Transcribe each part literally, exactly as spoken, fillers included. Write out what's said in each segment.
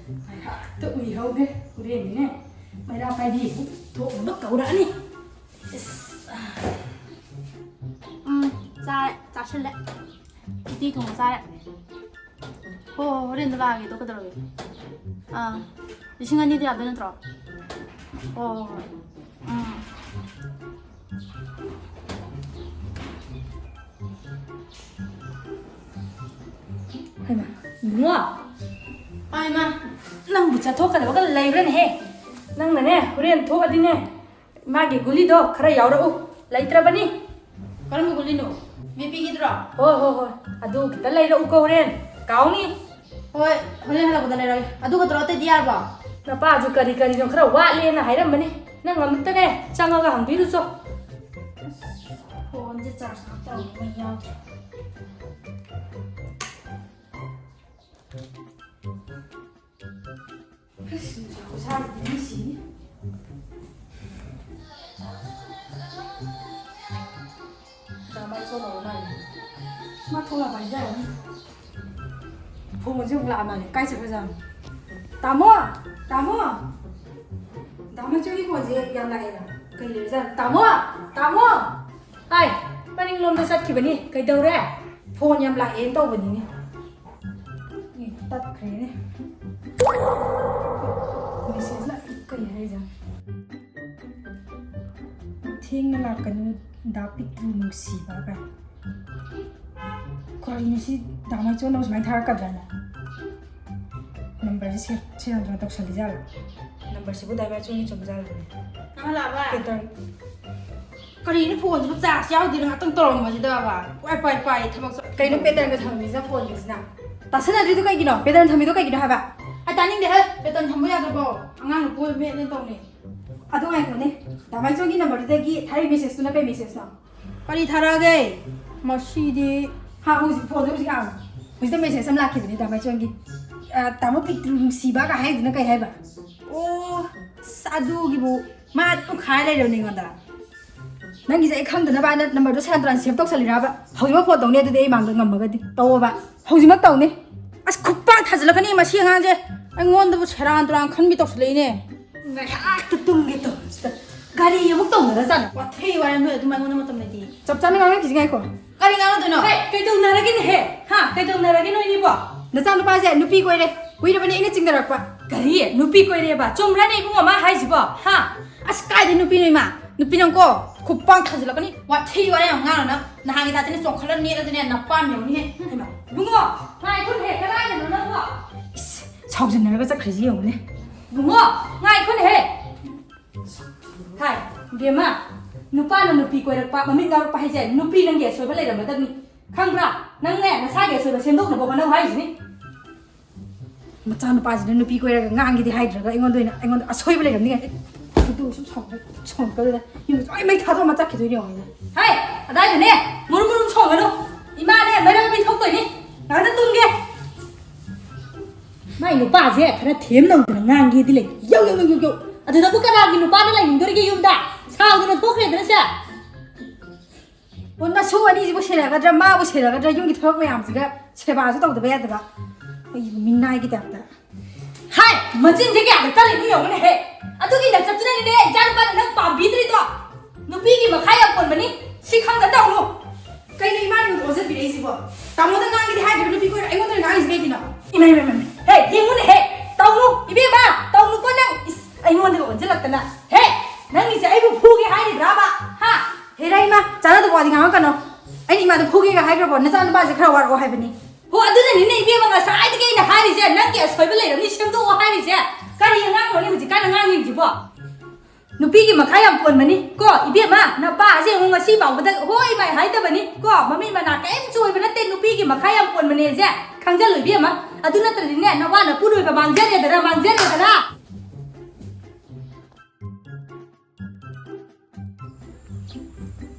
ꯉꯥꯏꯍꯥꯛꯇ ꯎꯏꯍꯧꯒꯦ꯫ ꯍꯣꯔꯦꯟꯗꯤꯅꯦ ꯃꯩꯔꯥ ꯄꯥꯏꯕꯤ ꯑꯃꯨꯛ ꯊꯣꯛꯅꯕ ꯀꯧꯔꯛꯑꯅꯤ꯫ ꯏꯁ꯫ ꯎꯝ, ꯆꯥꯔꯦ, ꯆꯥꯁꯤꯜꯂꯦ꯫ ꯎꯇꯤ ꯊꯣꯡꯕ ꯆꯥꯔꯦ꯫ ꯍꯣ, ꯍꯣ, ꯍꯣꯔꯦꯟꯗꯣ ꯂꯥꯛꯑꯒꯦ꯫ ꯑꯗꯣ ꯀꯩꯗꯧꯔꯒꯦ? ꯑꯥ, ꯂꯤꯁꯤꯡ ꯑꯅꯤꯗꯤ ꯌꯥꯗꯣꯏ ꯅꯠꯇ꯭ꯔꯣ? ꯍꯣ, ꯍꯣ, ꯍꯣꯏ꯫ ꯎꯝ꯫ ꯍꯩꯃꯥ, ꯏꯕꯨꯡꯉꯣ꯫ ꯑꯥ, ꯏꯃꯥ꯫ ꯅꯪꯕꯨ ꯆꯠꯊꯣꯛꯀꯗꯕꯒ ꯂꯩꯕ꯭ꯔꯥꯅꯦꯍꯦ? ꯅꯪꯅꯅꯦ, ꯍꯣꯔꯦꯟ ꯊꯣꯛꯑꯗꯤꯅꯦ, ꯃꯥꯒꯤ ꯒꯨꯂꯤꯗꯣ ꯈꯔ ꯌꯥꯎꯔꯛꯎ꯫ ꯂꯩꯇ꯭ꯔꯕꯅꯤ꯫ ꯀꯔꯝꯕ ꯒꯨꯂꯤꯅꯣ? ꯕꯤ ꯄꯤꯒꯤꯗꯨꯔꯣ? ꯍꯣꯏ, ꯍꯣꯏ, ꯍꯣꯏ꯫ ꯑꯗꯨ ꯈꯤꯇ ꯂꯩꯔꯛꯎꯀꯣ ꯍꯣꯔꯦꯟ꯫ ꯀꯥꯎꯅꯤ꯫ ꯍꯣꯏ, ꯍꯣꯔꯦꯟ ꯍꯜꯂꯛꯄꯗ ꯂꯩꯔꯛꯑꯒꯦ꯫ ꯑꯗꯨ ꯈꯛꯇꯔꯣ, ꯑꯇꯩꯗꯤ ꯌꯥꯔꯕꯣ? ꯅꯄꯥꯁꯨ ꯀꯔꯤ ꯀꯔꯤꯅꯣ ꯈꯔ ꯋꯥꯠꯂꯦꯅ ꯍꯥꯏꯔꯝꯕꯅꯤ꯫ ꯅꯪ ꯑꯃꯨꯛꯇꯅꯦ ꯆꯪꯉꯒ ꯍꯪꯕꯤꯔꯨꯆꯣ꯫ ꯑꯁ, ꯐꯣꯟꯁꯦ ꯆꯥꯔꯖ ꯍꯥꯞꯇꯕ ꯃꯩ ꯌꯥꯎꯗ꯭ꯔꯦ꯫ ꯑꯁ, ꯅꯨꯡꯁꯥ ꯈꯨꯁꯥꯁꯤꯗꯤ ꯃꯤ ꯁꯤꯅꯤ꯫ ꯆꯥ ꯃꯩ ꯆꯣꯠꯂꯕ ꯃꯥꯜꯂꯦ꯫ ꯃꯥ ꯊꯣꯛꯂꯛꯑꯕ ꯍꯥꯏꯖꯔꯅꯤ꯫ ꯐꯣꯟꯁꯦ ꯑꯃꯨꯛ ꯂꯥꯛꯑ ꯃꯥꯜꯂꯦ꯫ ꯀꯥꯏ ꯆꯠꯈ꯭ꯔꯖꯥꯠꯅꯣ? ꯇꯥꯃꯣ! ꯇꯥꯃꯣ! ꯗꯥ ꯃꯆꯨꯒꯤ ꯐꯣꯟꯁꯦ ꯌꯥꯝ ꯂꯥꯛꯑꯦꯅ꯫ ꯀꯩ ꯂꯩꯔꯖꯥꯠꯅꯣ? ꯇꯥꯃꯣ! ꯇꯥꯃꯣ! ꯍꯥꯏ, ꯃꯅꯤꯡꯂꯣꯝꯗ ꯆꯠꯈꯤꯕꯅꯤ꯫ ꯀꯩꯗꯧꯔꯦ? ꯐꯣꯟ ꯌꯥꯝ ꯂꯥꯛꯑꯦꯅ ꯇꯧꯕꯅꯤꯅꯦ꯫ ꯑꯦ, ꯇꯠꯈ꯭ꯔꯦꯅꯦ꯫ ꯃꯦꯁꯦꯖ ꯂꯥꯛꯑꯦ꯫ ꯀꯩ ꯍꯥꯏꯔꯤꯖꯥꯠꯅꯣ? ꯊꯦꯡꯅ ꯂꯥꯛꯀꯅꯨ, ꯗꯥ ꯄꯤꯛꯇ꯭ꯔꯨ ꯅꯨꯡꯁꯤꯕ ꯀꯥꯏ꯫ ꯀꯔꯤꯅꯣ ꯁꯤ? ꯗꯥ ꯃꯥꯏꯆꯣꯟꯅ ꯁꯨꯃꯥꯏꯅ ꯊꯥꯔꯛꯀꯗ꯭ꯔꯥꯅꯦ? ꯅꯝꯕꯔꯁꯦ ꯁꯦ-, ꯁꯦꯔꯥꯟ ꯇꯨꯔꯥꯟ ꯇꯧꯁꯜꯂꯤꯖꯥꯠꯂꯣ? ꯅꯝꯕꯔꯁꯤꯕꯨ ꯗꯥ ꯃꯥꯏꯆꯣꯟꯒꯤ ꯆꯨꯝꯖꯥꯠꯂꯣꯅꯦ? ꯅꯪ ꯍꯜꯂꯛꯑꯕ? ꯄꯦꯇꯔꯟ꯫ ꯀꯔꯤꯅꯣ ꯐꯣꯟꯁꯤꯕꯨ ꯆꯥꯔꯖ ꯌꯥꯎꯗꯦꯅ ꯉꯥꯛꯇꯪ ꯇꯧꯔꯝꯕꯁꯤꯗꯕ? ꯄꯥꯏ, ꯄꯥꯏ, ꯄꯥꯏ, ꯊꯕꯛ ꯆꯠ-, ꯀꯩꯅꯣ ꯄꯦꯇꯔꯟꯒ ꯊꯝꯃꯤꯁꯤꯅ ꯐꯣꯟꯁꯤꯅ? ꯇꯥꯁꯟꯅꯗ꯭ꯔꯤꯗꯣ ꯀꯩꯒꯤꯅꯣ? ꯄꯦꯇꯔꯟ ꯊꯝꯃꯤꯗꯣ ꯀꯩꯒꯤꯅꯣ ꯍꯥꯏꯕ? ꯑꯩ ꯇꯥꯅꯤꯡꯗꯦ ꯍꯦ! ꯄꯦꯇꯔꯟ ꯊꯝꯕ ꯌꯥꯗ꯭ꯔꯕꯣ? ꯑꯉꯥꯡꯅ ꯄꯣꯏ ꯃꯦꯠꯅꯦ ꯇꯧꯅꯤ꯫ ꯑꯗꯨ ꯉꯥꯏꯈꯣꯅꯦ, ꯗꯥ ꯃꯥꯏꯆꯣꯟꯒꯤ ꯅꯝꯕꯔꯗꯨꯗꯒꯤ ꯊꯥꯔꯛꯏ ꯃꯦꯁꯦꯖꯇꯨꯅ ꯀꯩ ꯃꯦꯁꯦꯖꯅꯣ? ꯀꯔꯤ ꯊꯥꯔꯛꯑꯒꯦ? ꯃꯁꯤꯗꯤ꯫ ꯍꯥ, ꯍꯧꯖꯤꯛ ꯐꯣꯟꯗ ꯍꯧꯖꯤꯛ ꯍꯥꯡꯉꯨ꯫ ꯍꯧꯖꯤꯛꯇ ꯃꯦꯁꯦꯖ ꯑꯃ ꯂꯥꯛꯈꯤꯕꯅꯤ ꯗꯥ ꯃꯥꯏꯆꯣꯟꯒꯤ꯫ ꯑ, ꯇꯥꯃꯣ ꯄꯤꯛꯇ꯭ꯔꯨ ꯅꯨꯡꯁꯤꯕꯒ ꯍꯥꯏꯗꯨꯅ ꯀꯩ ꯍꯥꯏꯕ? ꯑꯣ, ꯑꯁ, ꯑꯗꯨꯒꯤꯕꯨ ꯃꯥ ꯑꯗꯨꯝ ꯈꯥꯏ ꯂꯩꯔꯕꯅꯦ ꯑꯩꯉꯣꯟꯗ꯫ ꯅꯪꯒꯤꯁꯦ ꯑꯩ ꯈꯪꯗꯅꯕ ꯍꯥꯏꯅ ꯅꯝꯕꯔꯗꯣ ꯁꯦꯔꯥꯟ ꯇꯨꯔꯥꯟ ꯁꯦꯚ ꯇꯧꯁꯜꯂꯤꯔꯕ? ꯍꯧꯖꯤꯛꯃꯛ ꯐꯣꯟ ꯇꯧꯅꯤ ꯑꯗꯨꯗꯤ ꯑꯩ ꯃꯥꯡꯗ ꯉꯝꯃꯒꯗꯤ꯫ ꯇꯧꯑꯣꯕ꯫ ꯍꯧꯖꯤꯛꯃꯛ ꯇꯧꯅꯤ꯫ ꯑꯁ, ꯈꯨꯄꯥꯛ ꯊꯥꯖꯤꯜꯂꯛꯀꯅꯤ ꯃꯁꯤ ꯑꯉꯥꯡꯁꯦ꯫ ꯑꯩꯉꯣꯟꯗꯕꯨ ꯁꯦꯔꯥꯟ ꯇꯨꯔꯥꯟ ꯈꯟꯕꯤ ꯇꯧꯁꯤꯜꯂꯛꯏꯅꯦ꯫ ꯉꯥꯏꯍꯥꯛꯇ ꯇꯨꯝꯒꯦ ꯇꯧꯕꯁꯤꯗ ꯒꯥꯔꯤ ꯑꯃꯨꯛ ꯇꯧꯅꯔꯖꯥꯠꯂꯣ? ꯋꯥꯊꯤ ꯋꯥꯔꯦꯝ, ꯅꯣꯏ ꯑꯗꯨꯝ ꯑꯩꯉꯣꯟꯗ ꯃꯇꯝ ꯂꯩꯇꯦ꯫ ꯆꯞ ꯆꯥꯅ ꯉꯥꯡꯅꯈꯤꯁꯤ, ꯉꯥꯏꯈꯣ꯫ ꯀꯔꯤ ꯉꯥꯡꯅꯗꯣꯏꯅꯣ? ꯍꯦ, ꯀꯩꯗꯧꯅꯔꯒꯦꯅꯦꯍꯦ? ꯍꯥ, ꯀꯩꯗꯧꯅꯔꯒꯦ ꯅꯣꯏꯅꯤꯕꯣ? ꯅꯆꯥꯅꯨꯄꯥꯁꯦ ꯅꯨꯄꯤ ꯀꯣꯏꯔꯦ, ꯀꯨꯏꯔꯕꯅꯦ ꯑꯩꯅ ꯆꯤꯡꯅꯔꯛꯄ꯫ ꯀꯔꯤ? ꯅꯨꯄꯤ ꯀꯣꯏꯔꯦꯕ? ꯆꯨꯝꯕ꯭ꯔꯅꯦ ꯏꯕꯨꯡꯉꯣ ꯃꯥ ꯍꯥꯏꯁꯤꯕꯣ? ꯍꯥ? ꯑꯁ, ꯀꯥꯏꯗꯩ ꯅꯨꯄꯤꯅꯣ ꯏꯃꯥ? ꯅꯨꯄꯤ ꯅꯪꯀꯣ, ꯈꯨꯄꯥꯡ ꯊꯥꯖꯤꯜꯂꯛꯀꯅꯤ꯫ ꯋꯥꯊꯤ ꯋꯥꯔꯦꯝ ꯌꯥꯝ ꯉꯥꯡꯅꯨ ꯅꯪ꯫ ꯅꯍꯥꯟꯒꯤ ꯇꯥꯏꯞꯇꯅꯦ, ꯆꯣꯡꯈꯠꯂ ꯅꯦꯠꯂꯗꯤꯅꯦ ꯅꯄꯥꯝ ꯌꯧꯅꯤꯍꯦ꯫ ꯍꯩꯃꯥ, ꯏꯕꯨꯡꯉꯣ, ꯉꯥꯏꯈꯣꯅꯦꯍꯦ, ꯀꯗꯥꯏꯗꯅꯣ ꯅꯪꯕꯣ? ꯏꯁ, ꯁꯥꯎꯖꯤꯟꯅꯔꯒ ꯆꯠꯈ꯭ꯔꯤꯁꯤ ꯌꯦꯡꯉꯨꯅꯦ꯫ ꯏꯕꯨꯡꯉꯣ, ꯉꯥꯏꯈꯣꯅꯦꯍꯦ꯫ ꯍꯥꯏ, ꯏꯕꯦꯝꯃ, ꯅꯨꯄꯥꯅ ꯅꯨꯄꯤ ꯀꯣꯏꯔꯛꯄ, ꯃꯃꯤꯠ ꯉꯥꯎꯔꯛꯄ ꯍꯥꯏꯁꯦ ꯅꯨꯄꯤ ꯅꯪꯒꯤ ꯑꯁꯣꯏꯕ ꯂꯩꯔꯝꯃꯗꯕꯅꯤ꯫ ꯈꯪꯕ꯭ꯔꯥ? ꯅꯪꯅꯦ, ꯅꯁꯥꯒꯤ ꯑꯁꯣꯏꯕ ꯁꯦꯝꯗꯣꯛꯅꯕ ꯍꯣꯠꯅꯧ ꯍꯥꯏꯁꯤꯅꯤ꯫ ꯃꯆꯥꯅꯨꯄꯥꯁꯤꯅ ꯅꯨꯄꯤ ꯀꯣꯏꯔꯒ ꯉꯥꯡꯒꯦꯗꯤ ꯍꯥꯏꯗ꯭ꯔꯒ ꯑꯩꯉꯣꯟꯗ ꯑꯣꯏꯅ, ꯑꯩꯉꯣꯟꯗ ꯑꯁꯣꯏꯕ ꯂꯩꯔꯝꯅꯤ ꯀꯥꯏꯅ꯫ ꯑꯗꯨ ꯁꯨꯝ ꯁꯥꯎꯔ-, ꯁꯥꯎꯔꯛꯀꯗꯨꯗ ꯌꯨꯝꯗ ꯂꯣꯏ ꯃꯩ ꯊꯥꯗꯣꯛꯑꯃ ꯆꯠꯈꯤꯗꯣꯏꯅꯦ ꯌꯦꯡꯉꯣ ꯑꯩꯅ꯫ ꯍꯥꯏ, ꯑꯗꯥꯏꯗꯅꯦ, ꯃꯨꯔꯨꯝ ꯃꯨꯔꯨꯝ ꯁꯣꯡꯒꯅꯨ꯫ ꯏꯃꯥꯅꯦ, ꯃꯩꯔꯥ ꯃꯩ ꯊꯣꯛꯇꯣꯏꯅꯤ꯫ ꯉꯥꯛꯇ ꯇꯨꯝꯒꯦ꯫ ꯃꯥꯏ ꯅꯨꯄꯥꯁꯦ ꯈꯔ ꯊꯦꯝ ꯅꯧꯗꯅ ꯉꯥꯡꯒꯦꯗꯤ ꯂꯩ꯫ ꯌꯧ, ꯌꯧ, ꯌꯧ, ꯌꯧ, ꯌꯧ꯫ ꯑꯗꯨꯗꯕꯨ ꯀꯅꯥꯒꯤ ꯅꯨꯄꯥꯅ ꯂꯩꯅꯤꯡꯗꯣꯔꯤꯒꯦ ꯌꯨꯝꯗ? ꯁꯥꯎꯗꯅ ꯊꯣꯛꯈ꯭ꯔꯦꯗꯅ ꯁꯦ꯫ ꯑꯣ, ꯅꯁꯨ ꯑꯅꯤꯁꯤꯕꯨ ꯁꯦꯟꯅꯒꯗ꯭ꯔꯥ, ꯃꯥꯕꯨ ꯁꯦꯟꯅꯒꯗ꯭ꯔꯥ, ꯌꯨꯝꯒꯤ ꯊꯕꯛ ꯃꯌꯥꯝꯁꯤꯒ ꯁꯦꯕꯥꯁꯨ ꯇꯧꯗꯕ ꯌꯥꯗꯕ꯫ ꯑꯩ ꯃꯤꯅꯥꯏꯒꯤ ꯇꯥꯏꯞꯇ꯫ ꯍꯥꯏ! ꯃꯆꯤꯟꯁꯦ ꯀꯌꯥꯗ ꯀꯜꯂꯤꯅꯣ ꯌꯦꯡꯉꯨꯅꯦꯍꯦ! ꯑꯗꯨꯒꯤ ꯅꯆꯞꯇꯨꯅꯅꯤꯅꯦ ꯏꯆꯥꯅꯨꯄꯥꯅ ꯅꯪ ꯄꯥꯝꯕꯤꯗ꯭ꯔꯤꯗꯣ! ꯅꯨꯄꯤꯒꯤ ꯃꯈꯥ ꯌꯥꯝ ꯄꯣꯟꯕꯅꯤ, ꯁꯤ ꯈꯪꯗ ꯇꯧꯅꯨ! ꯀꯩꯅꯣ ꯏꯃꯥꯅ ꯑꯩꯉꯣꯟꯗ ꯑꯣꯟꯁꯤꯟꯕꯤꯔꯛꯏꯁꯤꯕꯣ? ꯇꯥꯃꯣꯗ ꯉꯥꯡꯒꯦꯗꯤ ꯍꯥꯏꯗ꯭ꯔꯤꯕ ꯅꯨꯄꯤ ꯀꯣꯏꯔ ꯑꯩꯉꯣꯟꯗ ꯑꯣꯏꯅ ꯉꯥꯡꯉꯤꯁꯤ ꯀꯩꯒꯤꯅꯣ? ꯏꯃꯥ, ꯏꯃꯥ, ꯏꯃꯥ, ꯍꯦ, ꯌꯦꯡꯉꯨꯅꯦꯍꯦ! ꯇꯧꯅꯨ! ꯏꯕꯦꯝꯃ! ꯇꯧꯅꯨꯀꯣ ꯅꯪ! ꯏꯁ! ꯑꯩꯉꯣꯟꯗꯒ ꯑꯣꯟꯁꯤꯜꯂꯛꯇꯅ! ꯍꯦ! ꯅꯪꯒꯤꯁꯦ ꯑꯩꯕꯨ ꯐꯨꯒꯦ ꯍꯥꯏꯔꯤꯕ꯭ꯔꯥꯕ? ꯍꯥ? ꯍꯦꯔꯥ ꯏꯃꯥ! ꯆꯥꯟꯅꯗꯕ ꯋꯥꯗꯤ ꯉꯥꯡꯉꯛꯀꯅꯣ! ꯑꯩꯅ ꯏꯃꯥꯗ ꯐꯨꯒꯦꯒ ꯍꯥꯏꯈ꯭ꯔꯕꯣ? ꯅꯆꯥꯅꯨꯄꯥꯁꯦ ꯈꯔ ꯋꯥꯔꯛꯑꯣ ꯍꯥꯏꯕꯅꯤ꯫ ꯍꯣ, ꯑꯗꯨꯅꯅꯤꯅꯦ ꯏꯕꯦꯝꯃ ꯉꯁꯥꯏꯗꯒꯤ ꯑꯩꯅ ꯍꯥꯏꯔꯤꯁꯦ, ꯅꯪꯒꯤ ꯑꯁꯣꯏꯕ ꯂꯩꯔꯝꯅꯤ, ꯁꯦꯝꯗꯣꯛꯑꯣ ꯍꯥꯏꯔꯤꯁꯦ꯫ ꯀꯔꯤ ꯑꯉꯥꯡꯅꯣꯅꯦ ꯍꯧꯖꯤꯛꯀꯥꯟ ꯑꯉꯥꯡꯁꯤꯡꯁꯤꯕꯣ? ꯅꯨꯄꯤꯒꯤ ꯃꯈꯥ ꯌꯥꯝ ꯄꯣꯟꯕꯅꯤ ꯀꯣ, ꯏꯕꯦꯝꯃ, ꯅꯄꯥꯁꯦ ꯌꯦꯡꯉꯨ, ꯉꯁꯤ ꯐꯥꯎꯕꯗ ꯍꯣꯏ ꯃꯥꯏ ꯍꯥꯏꯗꯕꯅꯤ ꯀꯣ, ꯃꯃꯤꯠ ꯃꯅꯥ ꯀꯔꯤꯝ ꯆꯣꯏꯕ ꯅꯠꯇꯦ, ꯅꯨꯄꯤꯒꯤ ꯃꯈꯥ ꯌꯥꯝ ꯄꯣꯟꯕꯅꯦꯁꯦ ꯈꯪꯖꯜꯂꯨ ꯏꯕꯦꯝꯃ꯫ ꯑꯗꯨ ꯅꯠꯇ꯭ꯔꯗꯤꯅꯦ, ꯅꯋꯥ ꯅꯄꯨꯔꯣꯏꯕ ꯃꯥꯡꯖꯔꯦꯗꯅ, ꯃꯥꯡꯖꯔꯦꯗꯅ꯫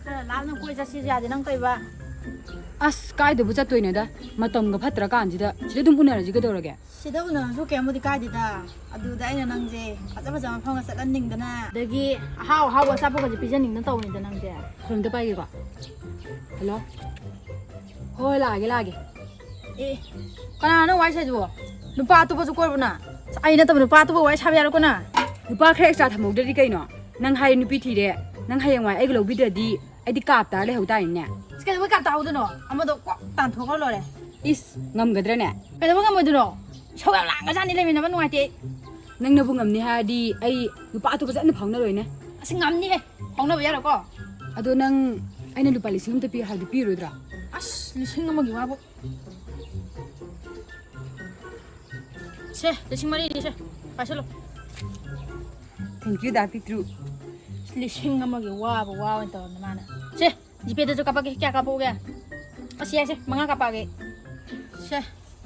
ꯈꯔ ꯂꯥꯞꯅ ꯀꯣꯏ ꯆꯠꯁꯤꯁꯨ ꯌꯥꯗꯦ, ꯅꯪ ꯀꯩꯕ? ꯑꯁ, ꯀꯥꯏꯗꯕꯨ ꯆꯠꯇꯣꯏꯅꯣꯗ? ꯃꯇꯝꯒ ꯐꯠꯇ꯭ꯔ ꯀꯥꯟꯁꯤꯗ ꯁꯤꯗ ꯑꯗꯨꯝ ꯎꯅꯔꯁꯤ ꯀꯩꯗꯧꯔꯒꯦ? ꯁꯤꯗ ꯎꯅꯔꯁꯨ ꯀꯩꯝꯕꯨꯗꯤ ꯀꯥꯏꯗꯦꯗ꯫ ꯑꯗꯨꯗ ꯑꯩꯅ ꯅꯪꯁꯦ ꯐꯖ ꯐꯖꯕ ꯃꯐꯝꯒ ꯆꯠꯍꯟꯅꯤꯡꯗꯅ꯫ ꯑꯗꯒꯤ ꯑꯍꯥꯎ ꯑꯍꯥꯎꯕ ꯑꯆꯥꯄꯣꯠꯀꯁꯦ ꯄꯤꯖꯅꯤꯡꯗꯅ ꯇꯧꯕꯅꯤꯗ ꯅꯪꯁꯦ꯫ ꯐꯣꯟ ꯑꯝꯇ ꯄꯥꯏꯒꯦꯀꯣ꯫ ꯍꯜꯂꯣ? ꯍꯣꯏ, ꯂꯥꯛꯑꯒꯦ, ꯂꯥꯛꯑꯒꯦ꯫ ꯑꯦ, ꯀꯅꯥꯅꯣ ꯋꯥꯔꯤ ꯁꯥꯏꯗꯨꯕꯣ? ꯅꯨꯄꯥ ꯑꯇꯣꯞꯄꯁꯨ ꯀꯣꯏꯕ꯭ꯔꯣ ꯅꯪ? ꯑꯩ ꯅꯠꯇꯕ ꯅꯨꯄꯥ ꯑꯇꯣꯞꯄ ꯋꯥꯔꯤ ꯁꯥꯕ ꯌꯥꯔꯣꯏꯀꯣ ꯅꯪ? ꯅꯨꯄꯥ ꯈꯔ ꯑꯦꯛꯁꯇ꯭ꯔꯥ ꯊꯝꯍꯧꯗ꯭ꯔꯗꯤ ꯀꯩꯅꯣ? ꯅꯪ ꯍꯥꯏꯔꯦ ꯅꯨꯄꯤ ꯊꯤꯔꯦ, ꯅꯪ ꯍꯌꯦꯡꯋꯥꯏ ꯑꯩꯒ ꯂꯧꯕꯤꯗ꯭ꯔꯗꯤ ꯑꯩꯗꯤ ꯀꯥꯞ ꯇꯥꯔ ꯂꯩꯍꯧ ꯇꯥꯔꯦꯅꯦ꯫ ꯑꯁ, ꯀꯩꯗꯧꯕꯩ ꯀꯥꯞ ꯇꯥꯍꯧꯗꯣꯏꯅꯣ? ꯑꯃꯗꯣ ꯀꯣꯛ ꯇꯥꯟꯊꯣꯛꯈ꯭ꯔ ꯂꯣꯏꯔꯦ꯫ ꯏꯁ, ꯉꯝꯒꯗ꯭ꯔꯅꯦ? ꯀꯩꯗꯧꯕꯩ ꯉꯝꯃꯣꯏꯗꯣꯏꯅꯣ? ꯏꯁꯧ ꯌꯥꯝ ꯂꯥꯡꯒ꯭ꯔꯖꯥꯠꯅꯤ, ꯂꯩꯃꯤꯟꯅꯕ ꯅꯨꯡꯉꯥꯏꯇꯦ ꯑꯩ꯫ ꯅꯪꯅꯕꯨ ꯉꯝꯅꯤ ꯍꯥꯏꯔꯗꯤ ꯑꯩ ꯅꯨꯄꯥ ꯑꯇꯣꯞꯄ ꯆꯠꯅ ꯐꯥꯎꯅꯔꯣꯏꯅꯦ꯫ ꯑꯁ, ꯉꯝꯅꯤꯍꯦ, ꯐꯥꯎꯅꯕ ꯌꯥꯔꯣꯏꯀꯣ꯫ ꯑꯗꯣ ꯅꯪ ꯑꯩꯅ ꯂꯨꯄꯥ ꯂꯤꯁꯤꯡ ꯑꯃꯇ ꯄꯤꯌꯨ ꯍꯥꯏꯕꯗꯤ ꯄꯤꯔꯣꯏꯗ꯭ꯔꯣ? ꯑꯁ, ꯂꯤꯁꯤꯡ ꯑꯃꯒꯤ ꯋꯥꯕꯨ꯫ ꯁꯦ, ꯂꯤꯁꯤꯡ ꯃꯔꯤꯅꯤ ꯁꯦ, ꯄꯥꯏꯁꯜꯂꯣ꯫ Thank you ꯗꯥ ꯄꯤꯛꯇ꯭ꯔꯨ꯫ ꯂꯤꯁꯤꯡ ꯑꯃꯒꯤ ꯋꯥꯕ ꯋꯥ ꯑꯣꯏꯅ ꯇꯧꯔꯝꯅꯦ ꯃꯥꯅ꯫ ꯁꯦ, ꯖꯤꯄꯦꯗꯁꯨ ꯀꯥꯞꯄꯛꯀꯦ, ꯀꯌꯥ ꯀꯥꯞꯄꯛꯎꯒꯦ? ꯑꯁ, ꯌꯥꯏꯁꯦ, ꯃꯉꯥ ꯀꯥꯞꯄꯛꯑꯒꯦ꯫ ꯁꯦ,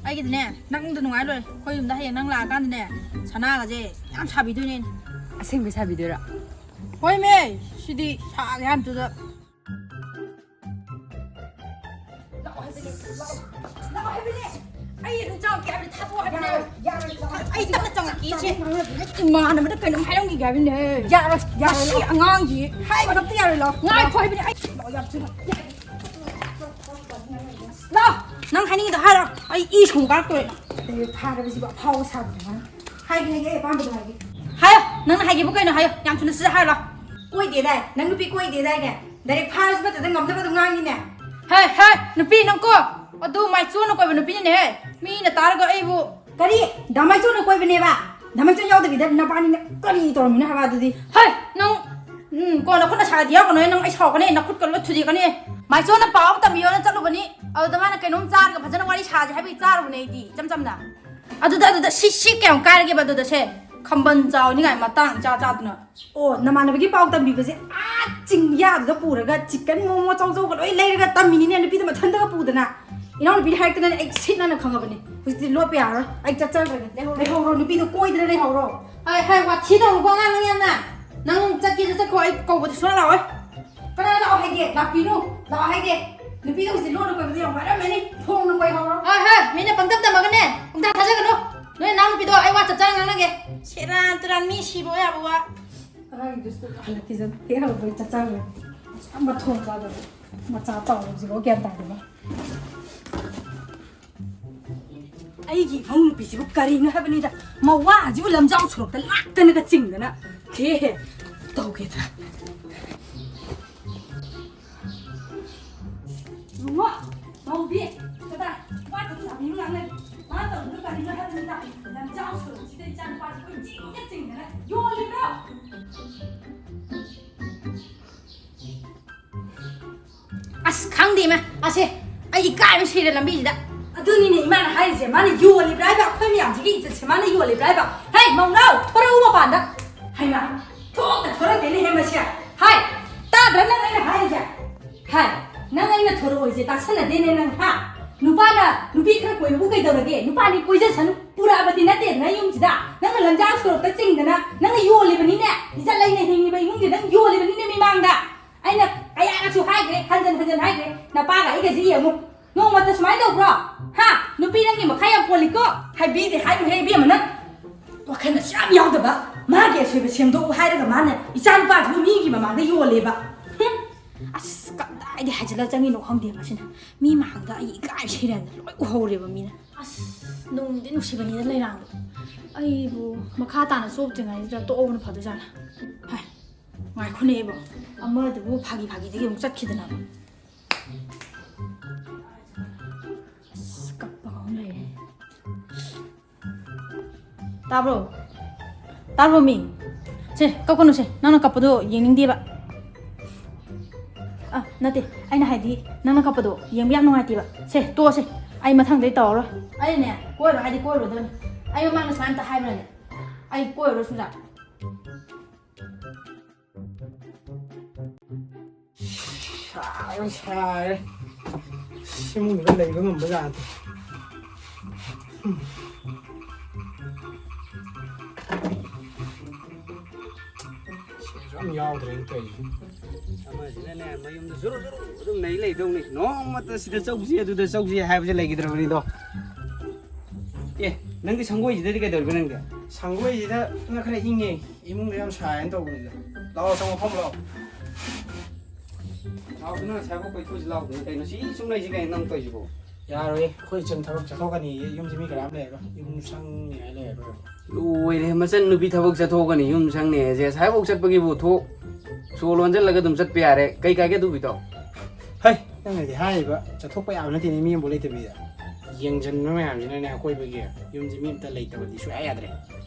ꯑꯩꯒꯤꯗꯤꯅꯦ, ꯅꯪꯗ ꯅꯨꯡꯉꯥꯏ ꯂꯣꯏꯔꯦ꯫ ꯑꯩꯈꯣꯏ ꯌꯨꯝꯗ ꯍꯌꯦꯡ ꯅꯪ ꯂꯥꯛꯑꯀꯥꯟꯗꯅꯦ, ꯁꯅꯥꯒꯁꯦ ꯌꯥꯝ ꯁꯥꯕꯤꯗꯣꯏꯅꯦ ꯑꯩꯅ꯫ ꯑꯁꯦꯡꯕꯩ ꯁꯥꯕꯤꯗꯣꯏꯔꯣ? ꯍꯣꯏꯃꯦ, ꯁꯤꯗꯤ ꯁꯥꯒꯦ ꯍꯥꯏꯕꯗꯨꯗ꯫ ꯂꯥꯛꯑꯣ ꯍꯥꯏꯕꯅꯦ, ꯂꯥꯛꯑꯣ꯫ ꯂꯥꯛꯑꯣ ꯍꯥꯏꯕꯅꯦ꯫ ꯑꯩ ꯑꯗꯨꯝ ꯆꯪꯉꯛꯀꯦ ꯍꯥꯏꯕꯅꯦ, ꯊꯥꯗꯣꯛꯑꯣ ꯍꯥꯏꯕꯅꯦ꯫ ꯌꯥꯔꯣꯏ, ꯌꯥꯔꯣꯏ, ꯌꯥꯔꯣꯏ꯫ ꯑꯩ ꯀꯟꯅ ꯆꯪꯉꯛꯀꯦ, ꯏꯆꯦ꯫ ꯏꯃꯥꯟꯅꯕꯗ ꯀꯩꯅꯣꯝ ꯍꯥꯏꯔꯝꯈꯤꯒꯦ ꯍꯥꯏꯕꯅꯦ꯫ ꯌꯥꯔꯣꯏ, ꯌꯥꯔꯣꯏ, ꯃꯁꯤ ꯂꯥꯛꯑꯣ꯫ ꯑꯉꯥꯡꯁꯤ ꯍꯥꯏꯕ ꯑꯝꯇ ꯌꯥꯔꯣꯏ, ꯂꯥꯛꯑꯣ꯫ ꯉꯥꯏꯈꯣ ꯍꯥꯏꯕꯅꯦ ꯑꯩ꯫ ꯂꯥꯛꯑꯣ, ꯌꯥꯝ ꯊꯨꯅ꯫ ꯂꯥꯛꯑꯣ, ꯅꯪ ꯍꯥꯏꯅꯤꯡꯉꯤꯗꯣ ꯍꯥꯏꯔꯣ꯫ ꯑꯩ ꯏ ꯁꯨꯝ ꯀꯥꯔꯛꯇꯣꯔꯦ꯫ ꯑꯦ, ꯐꯥꯔꯕꯁꯤꯕꯨ ꯑꯐꯥꯎꯕ ꯁꯥꯗꯅ꯫ ꯍꯥꯏꯒꯦ, ꯍꯥꯏꯒꯦ, ꯑꯩ ꯑꯄꯥꯝꯕꯗꯣ ꯍꯥꯏꯒꯦ꯫ ꯍꯥꯏꯌꯣ, ꯅꯪꯅ ꯍꯥꯏꯒꯦꯕꯨ ꯀꯩꯅꯣ ꯍꯥꯏꯌꯣ꯫ ꯌꯥꯝ ꯊꯨꯅ ꯁꯠ ꯁꯠ ꯍꯥꯏꯔꯣ꯫ ꯀꯣꯏꯗꯦꯗꯥꯏ? ꯅꯪ ꯅꯨꯄꯤ ꯀꯣꯏꯗꯦꯗꯥꯏꯅꯦ? ꯗꯥꯏꯔꯦꯛ ꯐꯥꯔꯁꯨ ꯅꯠꯇꯗ ꯉꯝꯅꯕ ꯑꯗꯨꯝ ꯉꯥꯡꯉꯤꯅꯦ꯫ ꯍꯦ, ꯍꯦ, ꯅꯨꯄꯤ ꯅꯪꯀꯣ, ꯑꯗꯨ ꯃꯥꯏꯆꯣꯟꯅ ꯀꯣꯏꯕ ꯅꯨꯄꯤꯅꯤꯅꯦꯍꯦ꯫ ꯃꯤꯅ ꯇꯥꯔꯒ ꯑꯩꯕꯨ ꯀꯔꯤ? ꯗꯥ ꯃꯥꯏꯆꯣꯟꯅ ꯀꯣꯏꯕꯅꯦꯕ? ꯗꯥ ꯃꯥꯏꯆꯣꯟ ꯌꯥꯎꯗꯕꯤꯗ ꯅꯕꯥꯅꯤꯅ ꯀꯔꯤ ꯇꯧꯔꯝꯃꯤꯅꯣ ꯍꯥꯏꯕ ꯑꯗꯨꯗꯤ? ꯍꯩ, ꯅꯪ, ꯎꯝ, ꯀꯣꯟꯅ ꯈꯨꯠ ꯅꯁꯥꯗꯤ ꯌꯥꯎꯒꯅꯨꯍꯦ, ꯅꯪ ꯑꯩ ꯁꯥꯎꯔꯛꯀꯅꯤ, ꯅꯈꯨꯠꯀ ꯂꯣꯏ ꯊꯨꯗꯦꯛꯀꯅꯤ꯫ ꯃꯥꯏꯆꯣꯟꯅ ꯄꯥꯎ ꯑꯃ ꯇꯝꯕꯤꯌꯣꯅ ꯆꯠꯂꯨꯕꯅꯤ, ꯑꯗꯨꯗ ꯃꯥꯅ ꯀꯩꯅꯣꯝ ꯆꯥꯔꯒ ꯐꯖꯅ ꯋꯥꯔꯤ ꯁꯥꯁꯦ ꯍꯥꯏꯕꯒꯤ ꯆꯥꯔꯨꯕꯅꯦ ꯑꯩꯗꯤ, ꯏꯆꯝ ꯆꯝꯅ꯫ ꯑꯗꯨꯗ, ꯑꯗꯨꯗ ꯁꯤ, ꯁꯤ ꯀꯌꯥꯝ ꯀꯥꯏꯔꯒꯦꯕ ꯑꯗꯨꯗ ꯁꯦ? ꯈꯝꯕꯟ ꯆꯥꯎꯅꯤꯡꯉꯥꯏ ꯃꯇꯥꯡ ꯏꯆꯥ ꯆꯥꯗꯅ꯫ ꯑꯣ, ꯅꯃꯥꯟꯅꯕꯒꯤ ꯄꯥꯎ ꯇꯝꯕꯤꯕꯁꯦ ꯑꯥ ꯆꯤꯡꯌꯥꯗꯨꯗ ꯄꯨꯔꯒ ꯆꯤꯛꯀꯟ ꯃꯣꯃꯣ ꯆꯧꯆꯧꯒ ꯂꯣꯏ ꯂꯩꯔꯒ ꯇꯝꯃꯤꯅꯤꯅꯦ ꯅꯨꯄꯤꯗꯣ ꯃꯊꯟꯗꯒ ꯄꯨꯗꯅ꯫ ꯏꯅꯥꯎꯅꯨꯄꯤꯅ ꯍꯥꯏꯔꯛꯇꯅꯅꯦ ꯑꯩ ꯁꯤꯠ ꯅꯥꯟꯅ ꯈꯪꯉꯕꯅꯤ꯫ ꯍꯧꯖꯤꯛꯇꯤ ꯂꯣꯠꯄ ꯌꯥꯔꯔꯣꯏ꯫ ꯑꯩ ꯆꯠꯆꯈ꯭ꯔꯒꯦ꯫ ꯂꯩꯍꯧꯔꯣ꯫ ꯂꯩꯍꯧꯔꯣ, ꯅꯨꯄꯤꯗꯣ ꯀꯣꯏꯗꯅ ꯂꯩꯍꯧꯔꯣ꯫ ꯍꯥꯏ, ꯍꯥꯏ, ꯋꯥꯊꯤ ꯇꯧꯅꯨꯀꯣ ꯑꯉꯥꯡ ꯅꯪ ꯌꯥꯝꯅ꯫ ꯅꯪ ꯆꯠꯀꯦꯁꯨ ꯆꯠꯈꯣ, ꯑꯩ ꯀꯧꯕꯗꯤ ꯁꯨꯡꯂꯥꯛ ꯂꯥꯛꯑꯣꯏ꯫ ꯀꯅꯥ ꯂꯥꯛꯑꯣ ꯍꯥꯏꯒꯦ? ꯂꯥꯛꯄꯤꯅꯨ, ꯂꯥꯛꯑꯣ ꯍꯥꯏꯒꯦ꯫ ꯅꯨꯄꯤꯗꯣ ꯍꯧꯖꯤꯛ ꯂꯣꯟꯅ ꯀꯣꯏꯕꯗꯣ ꯌꯥꯝ ꯋꯥꯔꯝꯃꯅꯤ꯫ ꯊꯣꯡꯅ ꯀꯣꯏꯍꯧꯔꯣ꯫ ꯍꯣꯏ, ꯍꯣꯏ, ꯃꯤꯅ ꯄꯪꯇꯝ ꯇꯝꯃꯒꯅꯦ ꯄꯨꯡꯊꯥ ꯊꯥꯖꯒꯅꯨ꯫ ꯅꯣꯏ ꯅꯅꯥꯎ ꯅꯨꯄꯤꯗꯣ ꯑꯩ ꯋꯥ ꯆꯞ ꯆꯥꯅ ꯉꯥꯡꯅꯒꯦ꯫ ꯁꯦꯔꯥꯟ ꯇꯨꯔꯥꯟ ꯃꯤ ꯁꯤꯕ ꯌꯥꯕ ꯋꯥ꯫ ꯑꯉꯥꯡꯒꯤꯗꯨꯁꯨ ꯍꯜꯂꯛꯈꯤꯁꯅꯨ꯫ ꯍꯦꯛ ꯍꯜꯂꯛꯄꯒꯤ ꯆꯥꯛ ꯆꯥꯈ꯭ꯔꯦ꯫ ꯃꯊꯣꯡ ꯆꯥꯗꯕ꯫ ꯃꯆꯥ ꯆꯥꯎꯕꯁꯤꯐꯥꯎ ꯒ꯭ꯌꯥꯟ ꯇꯥꯗꯕ꯫ ꯑꯩꯒꯤ ꯏꯃꯧ ꯅꯨꯄꯤꯁꯤꯕꯨ ꯀꯔꯤꯅꯣ ꯍꯥꯏꯕꯅꯤꯗ, ꯃꯋꯥꯁꯤꯕꯨ ꯂꯝꯖꯥꯎ ꯁꯣꯔꯣꯛꯇ ꯂꯥꯛꯇꯅꯒ ꯆꯤꯡꯗꯅ꯫ ꯍꯦ ꯍꯦ, ꯇꯧꯒꯦꯗ꯫ ꯏꯕꯨꯡꯉꯣ, ꯃꯧꯕꯤ, ꯀꯗꯥꯏ? ꯋꯥ ꯇꯞꯅ ꯇꯞꯅ ꯉꯥꯡꯅꯔꯤ꯫ ꯃꯥ ꯇꯧꯔꯤꯗꯣ ꯀꯔꯤꯅꯣ ꯍꯥꯏꯕꯅꯤꯗ? ꯂꯝꯖꯥꯎ ꯁꯣꯔꯣꯛꯁꯤꯗ ꯏꯆꯥ ꯅꯨꯄꯥꯁꯤ ꯀꯣꯏꯆꯤꯡꯗ ꯆꯤꯡꯗꯅ ꯌꯣꯜꯂꯤꯕ꯭ꯔꯣ? ꯑꯁ, ꯈꯪꯗꯦ ꯏꯃꯥ, ꯑꯁꯦ, ꯑꯩ ꯏꯀꯥꯏꯕ ꯁꯤꯔꯦ ꯂꯝꯕꯤꯁꯤꯗ꯫ ꯑꯗꯨꯅꯤꯅꯦ ꯏꯃꯥꯅ ꯍꯥꯏꯔꯤꯁꯦ, ꯃꯥꯅ ꯌꯣꯜꯂꯤꯕ꯭ꯔꯥ ꯍꯥꯏꯕ? ꯑꯩꯈꯣꯏ ꯃꯌꯥꯝꯁꯤꯒꯤ ꯏꯖꯠꯁꯦ ꯃꯥꯅ ꯌꯣꯜꯂꯤꯕ꯭ꯔꯥ ꯍꯥꯏꯕ? ꯍꯦ, ꯃꯧꯅꯥꯎ, ꯊꯣꯔꯛꯎ ꯃꯄꯥꯟꯗ꯫ ꯍꯩꯃꯥ, ꯊꯣꯛꯇ ꯊꯣꯔꯛꯇꯦꯅꯦꯍꯦ ꯃꯁꯤ꯫ ꯍꯥꯏ, ꯇꯥꯗ꯭ꯔꯥ ꯅꯪ ꯑꯩꯅ ꯍꯥꯏꯔꯤꯁꯦ? ꯍꯥꯏ, ꯅꯪ ꯑꯩꯅ ꯊꯣꯔꯛꯑꯣꯏꯁꯦ ꯇꯥꯁꯟꯅꯗꯦꯅꯦ ꯅꯪ, ꯍꯥ? ꯅꯨꯄꯥꯅ ꯅꯨꯄꯤ ꯈꯔ ꯀꯣꯏꯕꯕꯨ ꯀꯩꯗꯧꯔꯒꯦ? ꯅꯨꯄꯥꯗꯤ ꯀꯣꯏꯖꯁꯅꯨ, ꯄꯨꯔꯛꯑꯕꯗꯤ ꯅꯠꯇꯦꯗꯅ ꯌꯨꯝꯁꯤꯗ꯫ ꯅꯪꯅ ꯂꯝꯖꯥꯎ ꯁꯣꯔꯣꯛꯇ ꯆꯤꯡꯗꯅ, ꯅꯪꯅ ꯌꯣꯜꯂꯤꯕꯅꯤꯅꯦ꯫ ꯏꯖꯠ ꯂꯩꯅ ꯍꯤꯡꯉꯤꯕ ꯏꯃꯨꯡꯁꯦ ꯅꯪ ꯌꯣꯜꯂꯤꯕꯅꯤꯅꯦ ꯃꯤꯃꯥꯡꯗ꯫ ꯑꯩꯅ ꯀꯌꯥꯔꯛꯁꯨ ꯍꯥꯏꯈ꯭ꯔꯦ, ꯍꯟꯖꯟ ꯍꯟꯖꯟ ꯍꯥꯏꯈ꯭ꯔꯦ, ꯅꯄꯥꯒ ꯑꯩꯒꯁꯤ ꯌꯦꯡꯉꯨ, ꯅꯣꯡꯃꯇ ꯁꯨꯃꯥꯏꯅ ꯇꯧꯕ꯭ꯔꯣ? ꯍꯥ? ꯅꯨꯄꯤ ꯅꯪꯒꯤ ꯃꯈꯥ ꯌꯥꯝ ꯄꯣꯜꯂꯤꯀꯣ꯫ ꯍꯥꯏꯕꯤꯗꯦ ꯍꯥꯏꯅꯨꯍꯦ ꯏꯕꯦꯝꯃ ꯅꯪ꯫ ꯋꯥꯈꯜ ꯑꯁꯨ ꯌꯥꯝ ꯌꯥꯎꯗꯕ꯫ ꯃꯥꯒꯤ ꯑꯁꯣꯏꯕ ꯁꯦꯝꯗꯣꯛꯎ ꯍꯥꯏꯔꯒ ꯃꯥꯅ ꯏꯆꯥ ꯅꯨꯄꯥꯁꯤꯕꯨ ꯃꯤꯒꯤ ꯃꯃꯥꯡꯗ ꯌꯣꯜꯂꯦꯕ꯫ ꯍꯨꯝ꯫ ꯑꯁ, ꯀꯗꯥꯏꯗ ꯍꯥꯏꯖꯤꯜꯂ ꯆꯪꯉꯤꯅꯣ ꯈꯪꯗꯦ ꯃꯁꯤꯅ꯫ ꯃꯤ ꯃꯥꯡꯗ ꯑꯩ ꯏꯀꯥꯏꯕ ꯁꯤꯔꯦꯅ ꯂꯣꯏ ꯎꯍꯧꯔꯦꯕ ꯃꯤꯅ꯫ ꯑꯁ, ꯅꯨꯡꯗꯤ ꯅꯨꯡꯁꯤꯕꯅꯤꯗ ꯂꯩꯔꯥꯡꯗꯣ꯫ ꯑꯩꯕꯨ ꯃꯈꯥ ꯇꯥꯅ ꯆꯣꯞꯇ꯭ꯔꯤꯉꯩꯁꯤꯗ ꯇꯣꯛꯍꯧꯕꯅ ꯐꯗꯣꯏꯖꯥꯠꯂꯥ? ꯍꯥꯏ, ꯉꯥꯏꯈꯣꯅꯦ ꯏꯕꯣ꯫ ꯑꯃꯗꯨꯕꯨ ꯐꯥꯒꯤ ꯐꯥꯒꯤꯗꯒꯤ ꯑꯃꯨꯛ ꯆꯠꯈꯤꯗꯅ꯫ ꯑꯁ, ꯀꯞꯄꯒ ꯑꯃꯨꯛ ꯂꯩꯔꯦ꯫ ꯇꯥꯕ꯭ꯔꯣ? ꯇꯥꯕ꯭ꯔꯣ ꯃꯤ? ꯁꯦ, ꯀꯞꯀꯅꯨꯁꯦ꯫ ꯅꯪꯅ ꯀꯞꯄꯗꯣ ꯌꯦꯡꯅꯤꯡꯗꯦꯕ꯫ ꯑ, ꯅꯠꯇꯦ꯫ ꯑꯩꯅ ꯍꯥꯏꯗꯤ ꯅꯪꯅ ꯀꯞꯄꯗꯣ ꯌꯦꯡꯕ ꯌꯥꯝ ꯅꯨꯡꯉꯥꯏꯇꯦꯕ꯫ ꯁꯦ, ꯇꯣꯛꯑꯁꯦ꯫ ꯑꯩ ꯃꯊꯪꯗꯩ ꯇꯧꯔꯔꯣꯏ꯫ ꯑꯩꯅꯅꯦ, ꯀꯣꯏꯔꯣ ꯍꯥꯏꯗꯤ ꯀꯣꯏꯔꯣꯗꯕꯅꯤ꯫ ꯑꯩ ꯃꯃꯥꯡꯗ ꯁꯨꯃꯥꯏꯅ ꯑꯝꯇ ꯍꯥꯏꯕ꯭ꯔꯅꯦ? ꯑꯩ ꯀꯣꯏꯔꯔꯣꯏ ꯁꯨꯡꯖꯥ꯫ ꯁꯥꯔꯦ, ꯁꯥꯔꯦ꯫ ꯏꯃꯨꯡꯗ ꯂꯩꯕ ꯉꯝꯕ ꯖꯥꯠ ꯅꯠꯇꯦ꯫ ꯁꯦꯜꯁꯨ ꯑꯝ ꯌꯥꯎꯗ꯭ꯔꯦꯅꯦ ꯇꯧꯔꯤꯁꯦ꯫ ꯑꯃꯁꯤꯅꯅꯦ ꯃꯌꯨꯝꯗ ꯖꯨꯔꯨ ꯖꯨꯔꯨ ꯑꯗꯨꯝ ꯅꯩ ꯂꯩꯗꯧꯅꯤ꯫ ꯅꯣꯡꯃꯇ ꯁꯤꯗ ꯆꯧꯁꯤ, ꯑꯗꯨꯗ ꯆꯧꯁꯤ ꯍꯥꯏꯕꯁꯦ ꯂꯩꯈꯤꯗ꯭ꯔꯕꯅꯤꯗꯣ꯫ ꯑꯦ, ꯅꯪꯗꯤ ꯁꯪꯒꯣꯏꯁꯤꯗꯗꯤ ꯀꯩꯗꯧꯔꯤꯕ ꯅꯪꯗꯤ? ꯁꯪꯒꯣꯏꯁꯤꯗ ꯈꯔ ꯏꯪꯉꯦ꯫ ꯏꯃꯨꯡꯗ ꯌꯥꯝ ꯁꯥꯏꯌꯦꯅ ꯇꯧꯕꯅꯤꯗ꯫ ꯂꯥꯛꯑꯣ, ꯆꯪꯉꯣ, ꯐꯝꯃꯣ ꯂꯥꯛꯑꯣ꯫ ꯂꯥꯛꯑꯣ, ꯅꯪ ꯉꯁꯥꯏꯐꯥꯎ ꯀꯣꯏꯊꯣꯛꯎꯁꯤ ꯂꯥꯛꯑꯣ꯫ ꯀꯩꯅꯣ ꯁꯤ ꯁꯨꯝ ꯂꯩꯁꯤ ꯀꯩꯅꯣ ꯅꯪ ꯇꯧꯔꯤꯁꯤꯕꯣ? ꯌꯥꯔꯣꯏꯌꯦ, ꯑꯩꯈꯣꯏ ꯏꯆꯟ ꯊꯕꯛ ꯆꯠꯊꯣꯛꯀꯅꯤꯌꯦ, ꯌꯨꯝꯁꯦ ꯃꯤ ꯀꯅꯥꯝ ꯂꯩꯔꯔꯣꯏ, ꯌꯨꯝ ꯁꯪꯅꯤꯡꯉꯥꯏ ꯂꯩꯔꯔꯣꯏ꯫ ꯂꯣꯏꯔꯦ, ꯃꯆꯟ ꯅꯨꯄꯤ ꯊꯕꯛ ꯆꯠꯊꯣꯛꯀꯅꯤ, ꯌꯨꯝ ꯁꯪꯅꯤ ꯍꯥꯏꯁꯦ, ꯑꯁꯥꯏꯐꯥꯎ ꯆꯠꯄꯒꯤꯕꯨ ꯊꯣꯛ, ꯁꯣ ꯂꯣꯟꯁꯤꯜꯂꯒ ꯑꯗꯨꯝ ꯆꯠꯄ ꯌꯥꯔꯦ꯫ ꯀꯩ ꯀꯥꯏꯒꯦ ꯑꯗꯨꯕꯨ ꯏꯇꯥꯎ? ꯍꯩ, ꯅꯪꯅꯗꯤ ꯍꯥꯏꯔꯤꯕ, ꯆꯠꯊꯣꯛꯄ ꯌꯥꯕ ꯅꯠꯇꯦꯅꯦ, ꯃꯤ ꯑꯃꯕꯨ ꯂꯩꯇꯕꯤꯗ꯫ ꯌꯦꯡꯁꯤꯟꯕ ꯃꯌꯥꯝꯁꯤꯅꯅꯦ, ꯑꯀꯣꯏꯕꯒꯤ ꯌꯨꯝꯁꯦ ꯃꯤ ꯑꯝꯇ ꯂꯩꯇꯕꯗꯤ ꯁꯨꯡꯌꯥ ꯌꯥꯗ꯭ꯔꯦ꯫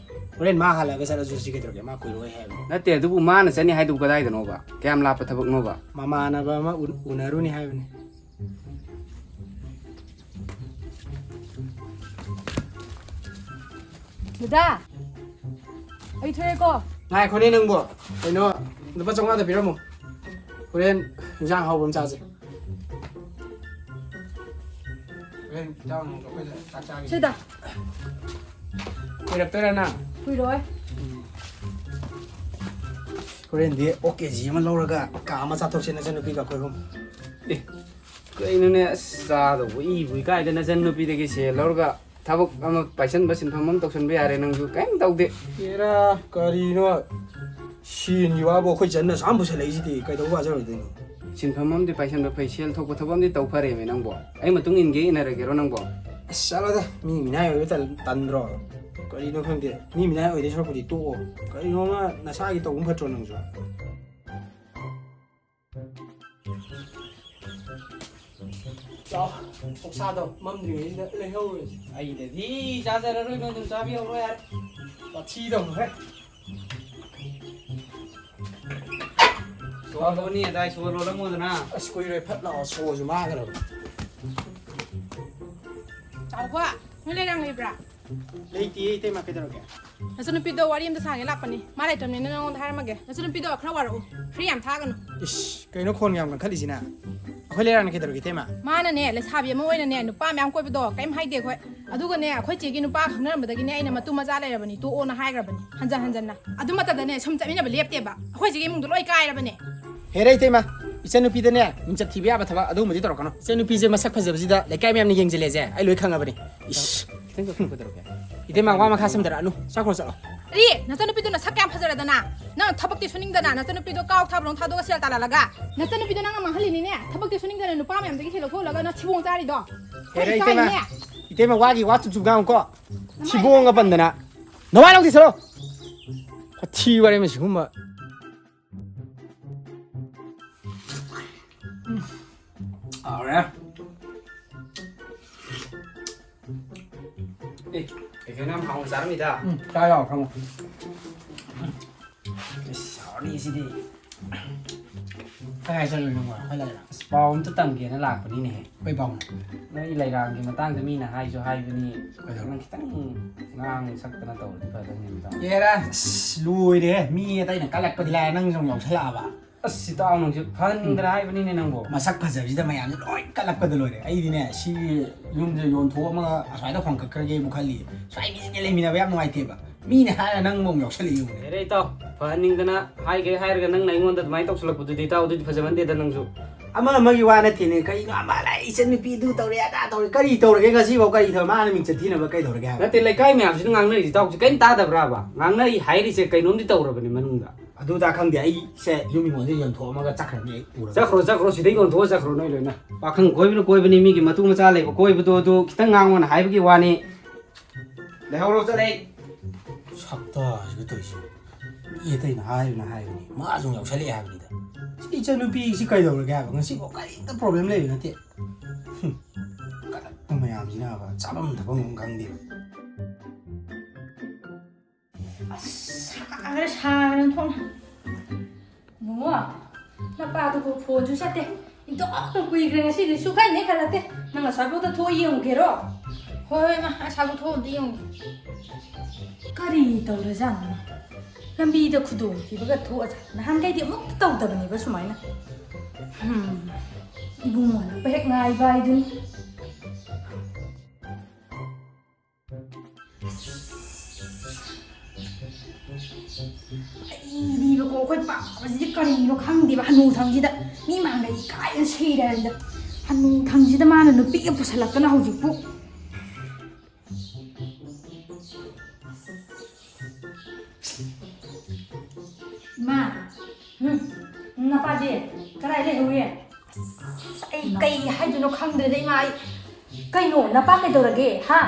ꯍꯣꯔꯦꯟ ꯃꯥ ꯍꯜꯂꯛꯑꯒ ꯆꯠꯂꯁꯨ ꯁꯤ ꯀꯩꯗꯧꯔꯒꯦ? ꯃꯥ ꯀꯨꯏꯔꯣꯏ ꯍꯥꯏꯕꯅꯤ꯫ ꯅꯠꯇꯦ, ꯑꯗꯨꯕꯨ ꯃꯥꯅ ꯆꯠꯅꯤ ꯍꯥꯏꯗꯨꯕꯨ ꯀꯗꯥꯏꯗꯅꯣꯕ? ꯀꯌꯥꯝ ꯂꯥꯞꯄ ꯊꯕꯛꯅꯣꯕ? ꯃꯃꯥꯟꯅꯕ ꯑꯃ ꯎ-, ꯎꯅꯔꯨꯅꯤ ꯍꯥꯏꯕꯅꯤ꯫ ꯗꯗꯥ, ꯑꯩ ꯊꯣꯛꯑꯦꯀꯣ꯫ ꯉꯥꯏꯈꯣꯅꯦ ꯅꯪꯕꯣ, ꯀꯩꯅꯣ, ꯂꯨꯄꯥ ꯆꯥꯝꯃꯉꯥꯗ ꯄꯤꯔꯝꯃꯣ꯫ ꯍꯣꯔꯦꯟ ꯏꯟꯖꯥꯡ ꯑꯍꯥꯎꯕ ꯑꯃ ꯆꯥꯁꯦ꯫ ꯍꯣꯔꯦꯟ ꯏꯟꯖꯥꯡ ꯑꯍꯥꯎꯕ ꯑꯩꯈꯣꯏꯗ ꯆꯥꯛ ꯆꯥꯈꯤꯁꯦ꯫ ꯁꯤꯗ꯫ ꯀꯨꯏꯔꯛꯇꯣꯏꯔꯥ ꯅꯪ? ꯀꯨꯏꯔꯣꯏ꯫ ꯍꯣꯔꯦꯟꯗꯤ ꯑꯣꯛ ꯀꯦ ꯖꯤ ꯑꯃ ꯂꯧꯔꯒ ꯀꯥ ꯑꯃ ꯆꯥꯊꯣꯛꯁꯦ, ꯅꯆꯟꯅꯨꯄꯤꯒ ꯑꯩꯈꯣꯏ ꯑꯍꯨꯝ꯫ ꯑꯦ, ꯀꯩꯅꯣꯅꯦ, ꯑꯁ, ꯆꯥꯗꯧꯕ ꯏꯕꯨ ꯏꯀꯥꯏꯗ, ꯅꯆꯟꯅꯨꯄꯤꯗꯒꯤ ꯁꯦꯜ ꯂꯧꯔꯒ ꯊꯕꯛ ꯑꯃ ꯄꯥꯏꯁꯟꯕ, ꯁꯤꯟꯐꯝ ꯑꯃ ꯇꯧꯁꯟꯕ ꯌꯥꯔꯦ, ꯅꯪꯁꯨ ꯀꯩꯝ ꯇꯧꯗꯦ꯫ ꯑꯦꯔꯥ, ꯀꯔꯤꯅꯣ? ꯁꯦꯟꯒꯤ ꯋꯥꯕꯨ ꯑꯩꯈꯣꯏ ꯆꯟꯅ ꯑꯁꯨꯛ ꯌꯥꯝ ꯄꯨꯁꯜꯂꯛꯏꯁꯤꯗꯤ ꯀꯩꯗꯧ ꯋꯥꯖꯔꯣꯏꯗꯣꯏꯅꯣ? ꯁꯤꯟꯐꯝ ꯑꯃꯗꯤ ꯄꯥꯏꯁꯟꯕ ꯐꯩ, ꯁꯦꯜ ꯊꯣꯛꯄ ꯊꯕꯛ ꯑꯃꯗꯤ ꯇꯧ ꯐꯔꯦꯃꯦ ꯅꯪꯕꯣ꯫ ꯑꯩ ꯃꯇꯨꯡ ꯏꯟꯒꯦ ꯏꯟꯅꯔꯒꯦꯔꯣ ꯅꯪꯕꯣ? ꯑꯁ, ꯆꯠꯂꯣꯗ, ꯃꯤ ꯃꯤꯅꯥꯏ ꯑꯣꯏꯕ ꯇꯟ-, ꯇꯟꯗ꯭ꯔꯣ? ꯀꯔꯤꯅꯣ ꯈꯪꯗꯦ, ꯃꯤ ꯃꯤꯅꯥꯏ ꯑꯣꯏꯗꯣꯏ ꯁꯔꯨꯛꯄꯨꯗꯤ ꯇꯣꯛꯑꯣ꯫ ꯀꯔꯤꯅꯣꯃ ꯅꯁꯥꯒꯤ ꯇꯧꯕꯅ ꯐꯠꯇ꯭ꯔꯣ ꯅꯪꯁꯨ? ꯆꯥꯎ, ꯑꯣꯛꯁꯥꯗꯣ ꯃꯝꯗ꯭ꯔꯤꯉꯩꯁꯤꯗ ꯂꯩꯍꯧꯔꯁꯤ꯫ ꯑꯩꯗꯗꯤ ꯆꯥꯖꯔꯔꯣꯏ, ꯅꯣꯏ ꯑꯗꯨꯝ ꯆꯥꯕꯤꯍꯧꯔꯣ ꯌꯥꯔꯦ꯫ ꯋꯥꯊꯤ ꯇꯧꯅꯨꯍꯦ꯫ ꯁꯣ ꯂꯣꯟꯅꯤ ꯑꯗꯥꯏ, ꯁꯣ ꯂꯣꯜꯂꯝꯃꯣꯗꯅ꯫ ꯑꯁ, ꯀꯨꯏꯔꯣꯏ, ꯐꯠ ꯂꯥꯛꯑꯣ, ꯁꯣꯁꯨ ꯃꯥꯡꯈ꯭ꯔꯕ꯫ ꯆꯥꯎꯕ, ꯅꯣꯏ ꯂꯩꯔꯥꯡ ꯂꯩꯕ꯭ꯔꯥ? ꯂꯩꯇꯤꯌꯦ, ꯏꯇꯩꯃ, ꯀꯩꯗꯧꯔꯒꯦ? ꯅꯆꯟꯅꯨꯄꯤꯗꯣ ꯋꯥꯔꯤ ꯑꯝꯇ ꯁꯥꯒꯦ ꯂꯥꯛꯄꯅꯤ꯫ ꯃꯥ ꯂꯩꯇ꯭ꯔꯕꯅꯤꯅ ꯅꯉꯣꯟꯗ ꯍꯥꯏꯔꯝꯃꯒꯦ꯫ ꯅꯆꯟꯅꯨꯄꯤꯗꯣ ꯈꯔ ꯋꯥꯔꯛꯎ꯫ ꯐ꯭ꯔꯤ ꯌꯥꯝ ꯊꯥꯒꯅꯨ꯫ ꯏꯁ, ꯀꯩꯅꯣ ꯈꯣꯟ ꯌꯥꯝ ꯀꯟꯈꯠꯂꯤꯁꯤꯅ? ꯑꯩꯈꯣꯏ ꯂꯩꯔꯥꯡꯅ ꯀꯩꯗꯧꯔꯒꯦ, ꯏꯇꯩꯃ? ꯃꯥꯅꯅꯦ, ꯂꯩꯁꯥꯕꯤ ꯑꯃ ꯑꯣꯏꯅꯅꯦ, ꯅꯨꯄꯥ ꯃꯌꯥꯝ ꯀꯣꯏꯕꯗꯣ ꯀꯩꯝ ꯍꯥꯏꯗꯦ ꯑꯩꯈꯣꯏ꯫ ꯑꯗꯨꯒꯅꯦ, ꯑꯩꯈꯣꯏ ꯆꯦꯒꯤ ꯅꯨꯄꯥ ꯈꯪꯅꯔꯝꯕꯗꯒꯤꯅꯦ, ꯑꯩꯅ ꯃꯇꯨ ꯃꯆꯥ ꯂꯩꯔꯕꯅꯤ, ꯇꯣꯛꯑꯣꯅ ꯍꯥꯏꯈ꯭ꯔꯕꯅꯤ ꯍꯟꯖꯟ ꯍꯟꯖꯟꯅ꯫ ꯑꯗꯨꯃꯛꯇꯗꯅꯦ, ꯁꯨꯝ ꯆꯠꯃꯤꯟꯅꯕ ꯂꯦꯞꯇꯦꯕ꯫ ꯑꯩꯈꯣꯏ ꯆꯦꯒꯤ ꯏꯃꯨꯡꯗꯣ ꯂꯣꯏ ꯀꯥꯏꯔꯕꯅꯦ꯫ ꯍꯦꯔꯦ, ꯏꯇꯩꯃ, ꯏꯆꯟꯅꯨꯄꯤꯗꯅꯦ, ꯃꯤꯡꯆꯠ ꯊꯤꯕ ꯌꯥꯕ ꯊꯕꯛ ꯑꯗꯨꯒꯨꯝꯕꯗꯤ ꯇꯧꯔꯛꯀꯅꯨ꯫ ꯏꯆꯟꯅꯨꯄꯤꯁꯦ ꯃꯁꯛ ꯐꯖꯕꯁꯤꯗ ꯂꯩꯀꯥꯏ ꯃꯌꯥꯝꯅ ꯌꯦꯡꯁꯤꯜꯂꯦꯁꯦ, ꯑꯩ ꯂꯣꯏ ꯈꯪꯉꯕꯅꯤ꯫ ꯏꯁ꯫ ꯈꯤꯇꯪ ꯆꯠꯊꯣꯛ ꯀꯩꯗꯧꯔꯒꯦ? ꯏꯇꯩꯃ, ꯋꯥ ꯃꯈꯥ ꯁꯝꯊꯔꯛꯑꯅꯨ꯫ ꯆꯥꯈ꯭ꯔꯣ ꯆꯠꯂꯣ꯫ ꯀꯔꯤ? ꯅꯆꯟꯅꯨꯄꯤꯗꯨꯅ ꯁꯛ ꯀꯌꯥꯝ ꯐꯖꯔꯗꯅ? ꯅꯪ ꯊꯕꯛꯇꯤ ꯁꯨꯅꯤꯡꯗꯅ, ꯅꯆꯟꯅꯨꯄꯤꯗꯣ ꯀꯥꯎ ꯊꯥꯕ꯭ꯔꯣ ꯊꯥꯗꯣꯛꯑꯒ ꯁꯦꯜ ꯇꯥꯜꯍꯜꯂꯒ? ꯅꯆꯟꯅꯨꯄꯤꯗꯣ ꯅꯪꯅ ꯃꯥꯡꯍꯜꯂꯤꯅꯤꯅꯦ꯫ ꯊꯕꯛꯇꯤ ꯁꯨꯅꯤꯡꯗꯅ ꯅꯨꯄꯥ ꯃꯌꯥꯝꯗꯒꯤ ꯍꯦꯜꯂ ꯍꯣꯜꯂꯒ ꯅꯊꯤꯕꯣꯡ ꯆꯥꯔꯤꯗꯣ꯫ ꯍꯦꯔꯦ, ꯏꯇꯩꯃ, ꯏꯀꯥꯏꯅꯦ꯫ ꯏꯇꯩꯃ, ꯋꯥꯒꯤ ꯋꯥ ꯆꯨꯝ ꯆꯨꯝ ꯉꯥꯡꯉꯨꯀꯣ꯫ ꯊꯤꯕꯣꯡꯒ ꯄꯟꯗꯅ꯫ ꯅꯋꯥ ꯂꯧꯗꯦ, ꯆꯠꯂꯣ꯫ ꯋꯥꯊꯤ ꯋꯥꯔꯦꯝ ꯑꯁꯤꯒꯨꯝꯕ꯫ ꯍꯥꯎꯔꯦ꯫ ꯑꯦ, ꯀꯩꯅꯣ ꯌꯥꯝ ꯍꯥꯎꯅ ꯆꯥꯔꯝꯃꯤꯗ꯫ ꯎꯝ, ꯆꯥ ꯌꯥꯎ, ꯈꯪꯉꯨ꯫ ꯏꯁ, ꯍꯥꯎꯔꯅꯤ ꯁꯤꯗꯤ꯫ ꯀꯥꯏ ꯆꯠꯂꯨꯏꯅꯣ ꯅꯪꯕꯣ? ꯑꯩꯈꯣꯏ ꯂꯩꯔꯥ? ꯑꯁ, ꯄꯥꯎ ꯑꯝꯇ ꯇꯝꯒꯦꯅ ꯂꯥꯛꯄꯅꯤꯅꯦꯍꯦ꯫ ꯀꯩ ꯄꯥꯎꯅꯣ? ꯅꯣꯏ ꯂꯩꯔꯥꯡꯒꯤ ꯃꯇꯥꯡꯗ ꯃꯤꯅ ꯍꯥꯏꯁꯨ ꯍꯥꯏꯕꯅꯤ꯫ ꯀꯩꯗꯧꯔꯦ? ꯅꯪ ꯈꯤꯇꯪ ꯉꯥꯡ ꯁꯛꯇꯅ ꯇꯧꯔꯗꯤ ꯐꯗꯧꯅꯤ ꯃꯇꯥꯡ꯫ ꯑꯦꯔꯥ, ꯑꯁ, ꯂꯣꯏꯔꯦ꯫ ꯃꯤ ꯑꯇꯩꯅ ꯀꯜꯂꯛꯄꯗꯤ ꯂꯥꯏꯔꯦ, ꯅꯪꯁꯨ ꯑꯃꯨꯛ ꯌꯥꯎꯁꯜꯂꯛꯑꯕ꯫ ꯑꯁ, ꯏꯇꯥꯎ, ꯅꯪꯁꯨ ꯐꯍꯟꯅꯤꯡꯗꯅ ꯎꯝ꯫ ꯍꯥꯏꯕꯅꯤꯅꯦ ꯅꯪꯕꯣ꯫ ꯃꯁꯛ ꯐꯖꯕꯁꯤꯗ ꯃꯌꯥꯝꯁꯦ ꯂꯣꯏ ꯀꯜꯂꯛꯄꯗ ꯂꯣꯏꯔꯦ꯫ ꯑꯩꯗꯤꯅꯦ, ꯁꯤꯒꯤ ꯌꯨꯝꯁꯦ ꯌꯣꯟꯊꯣꯛꯑꯝꯃꯒ ꯑꯁ꯭ꯋꯥꯏꯗ ꯍꯣꯡꯀꯠꯈ꯭ꯔꯒꯦꯕꯨ ꯈꯜꯂꯤ꯫ ꯁ꯭ꯋꯥꯏ ꯃꯤꯁꯤꯡꯁꯦ ꯂꯩꯃꯤꯟꯅꯕ ꯌꯥꯝ ꯅꯨꯡꯉꯥꯏꯇꯦꯕ꯫ ꯃꯤꯅ ꯍꯥꯏꯔ ꯅꯪ ꯑꯃꯨꯛ ꯌꯥꯎꯁꯜꯂꯛꯏ ꯌꯦꯡꯉꯨꯅꯦ꯫ ꯌꯥꯔꯦ ꯏꯇꯥꯎ, ꯐꯍꯟꯅꯤꯡꯗꯅ ꯍꯥꯏꯒꯦ ꯍꯥꯏꯔꯒ ꯅꯪꯅ ꯑꯩꯉꯣꯟꯗ ꯑꯗꯨꯃꯥꯏꯅ ꯇꯧꯁꯜꯂꯛꯄꯗꯨꯗꯤ ꯏꯇꯥꯎ, ꯑꯗꯨꯗꯤ ꯐꯖꯃꯟꯗꯦꯗ ꯅꯪꯁꯨ꯫ ꯑꯃ ꯑꯃꯒꯤ ꯋꯥ ꯅꯠꯇꯦꯅꯦ, ꯀꯩꯅꯣ ꯑꯃ ꯂꯩ, ꯏꯆꯟ ꯅꯨꯄꯤ ꯑꯗꯨ ꯇꯧꯔꯦ, ꯑꯗꯥ ꯇꯧꯔꯦ, ꯀꯔꯤ ꯇꯧꯔꯒꯦ ꯉꯁꯤꯐꯥꯎ? ꯀꯔꯤ ꯇꯧꯔ ꯃꯥꯅ ꯃꯤꯡꯆꯠ ꯊꯤꯅꯕ ꯀꯩꯗꯧꯔꯒꯦ ꯍꯥꯏꯕ? ꯅꯠꯇꯦ, ꯂꯩꯀꯥꯏ ꯃꯌꯥꯝꯁꯤꯅ ꯉꯥꯡꯅꯔꯤꯁꯤ ꯏꯇꯥꯎꯁꯤ ꯀꯔꯤꯝ ꯇꯥꯗꯕ꯭ꯔꯥꯕ? ꯉꯥꯡꯅꯔꯤ ꯍꯥꯏꯔꯤꯁꯦ ꯀꯩꯅꯣꯝꯗꯤ ꯇꯧꯔꯕꯅꯤ ꯃꯅꯨꯡꯗ꯫ ꯑꯗꯨꯗ ꯈꯪꯗꯦ, ꯑꯩꯁꯦ ꯌꯨꯝ ꯏꯪꯈꯣꯜꯁꯦ ꯌꯣꯟꯊꯣꯛꯑꯝꯃꯒ ꯆꯠꯈ꯭ꯔꯅꯤ ꯑꯩ ꯄꯨꯔꯒ꯫ ꯆꯠꯈ꯭ꯔꯣ, ꯆꯠꯈ꯭ꯔꯣ, ꯁꯤꯗꯩ ꯌꯣꯟꯊꯣꯛꯑ ꯆꯠꯈ꯭ꯔꯣ ꯅꯣꯏ ꯂꯣꯏꯅ꯫ ꯄꯥꯈꯪ ꯀꯣꯏꯕꯅ ꯀꯣꯏꯕꯅꯤ, ꯃꯤꯒꯤ ꯃꯇꯨ ꯃꯆꯥ ꯂꯩꯕ ꯀꯣꯏꯕꯗꯣ ꯑꯗꯨ ꯈꯤꯇꯪ ꯉꯥꯡꯉꯣꯅ ꯍꯥꯏꯕꯒꯤ ꯋꯥꯅꯤ꯫ ꯂꯩꯍꯧꯔꯣ, ꯆꯠꯂꯦ꯫ ꯁꯛꯇꯥꯁꯤꯒ ꯇꯧꯔꯤꯁꯤ꯫ ꯃꯤ ꯑꯇꯩꯅ ꯍꯥꯏꯕꯅ ꯍꯥꯏꯕꯅꯤ, ꯃꯥꯁꯨ ꯑꯃꯨꯛ ꯌꯥꯎꯁꯜꯂꯛꯑꯦ ꯍꯥꯏꯕꯅꯤꯗ꯫ ꯁꯤ ꯏꯆꯟꯅꯨꯄꯤꯁꯤ ꯀꯩꯗꯧꯔꯒꯦ ꯍꯥꯏꯕ? ꯉꯁꯤꯐꯥꯎ ꯀꯔꯤꯝꯇ problem ꯂꯩꯕ ꯅꯠꯇꯦ꯫ ꯍꯨꯝ꯫ ꯀꯜꯂꯛꯄ ꯃꯌꯥꯝꯁꯤꯅꯕ ꯆꯥꯐꯝ ꯊꯛꯐꯝ ꯑꯃ ꯈꯪꯗꯦꯕ꯫ ꯑꯁ, ꯁꯥꯈ꯭ꯔꯦ, ꯁꯥꯈ꯭ꯔꯦ ꯑꯣꯟꯊꯣꯛꯅ꯫ ꯏꯕꯨꯡꯉꯣ, ꯅꯄꯥꯗꯨꯕꯨ phoneꯁꯨ ꯆꯠꯇꯦ꯫ ꯏꯟꯊꯣꯛꯅ ꯀꯨꯏꯈ꯭ꯔꯦ, ꯉꯁꯤꯗꯤ ꯁꯨꯛꯍꯟ ꯍꯦꯛ ꯍꯜꯂꯛꯇꯦ꯫ ꯅꯪ ꯑꯁ꯭ꯋꯥꯏꯐꯥꯎꯗ ꯊꯣꯛꯑ ꯌꯦꯡꯉꯨꯒꯦꯔꯣ? ꯍꯣꯏ, ꯍꯣꯏ, ꯏꯃꯥ, ꯑꯁ꯭ꯋꯥꯏꯐꯥꯎ ꯊꯣꯛꯑ ꯑꯝꯇ ꯌꯦꯡꯉꯨꯒꯦ꯫ ꯀꯔꯤ ꯇꯧꯔꯖꯥꯠꯅꯣꯅꯦ? ꯂꯝꯕꯤꯗ ꯈꯨꯗꯣꯡꯊꯤꯕꯒ ꯊꯣꯛꯑꯖꯥꯠ꯫ ꯅꯍꯥꯟꯈꯩꯗꯤ ꯑꯃꯨꯛꯇ ꯇꯧꯗꯕꯅꯦꯕ ꯁꯨꯃꯥꯏꯅ꯫ ꯍꯝ, ꯏꯕꯨꯡꯉꯣ ꯍꯜꯂꯛꯄ ꯍꯦꯛ ꯉꯥꯏꯕ ꯍꯥꯏꯗꯨꯅꯤ꯫ ꯑꯩꯗꯤꯕꯀꯣ, ꯑꯩꯈꯣꯏ ꯄꯥꯕꯁꯤꯗꯤ ꯀꯔꯤꯅꯣ ꯈꯪꯗꯦꯕ, ꯍꯅꯨꯊꯪꯁꯤꯗ ꯃꯤ ꯃꯥꯡꯗ ꯏꯀꯥꯏꯗꯅ ꯁꯤꯔꯦ ꯍꯥꯏꯕꯗ, ꯍꯅꯨꯊꯪꯁꯤꯗ ꯃꯥꯅ ꯅꯨꯄꯤꯒ ꯄꯨꯁꯜꯂꯛꯇꯅ ꯍꯧꯖꯤꯛꯄꯨ꯫ ꯏꯃꯥ, ꯎꯝ, ꯅꯄꯥꯗꯤ ꯀꯗꯥꯏ ꯂꯩꯍꯧꯔꯤ? ꯑꯩ ꯀꯩ ꯍꯥꯏꯗꯣꯏꯅꯣ ꯈꯪꯗ꯭ꯔꯦꯗ, ꯏꯃꯥ꯫ ꯑꯩ, ꯀꯩꯅꯣ, ꯅꯄꯥ ꯀꯩꯗꯧꯔꯒꯦ, ꯍꯥ?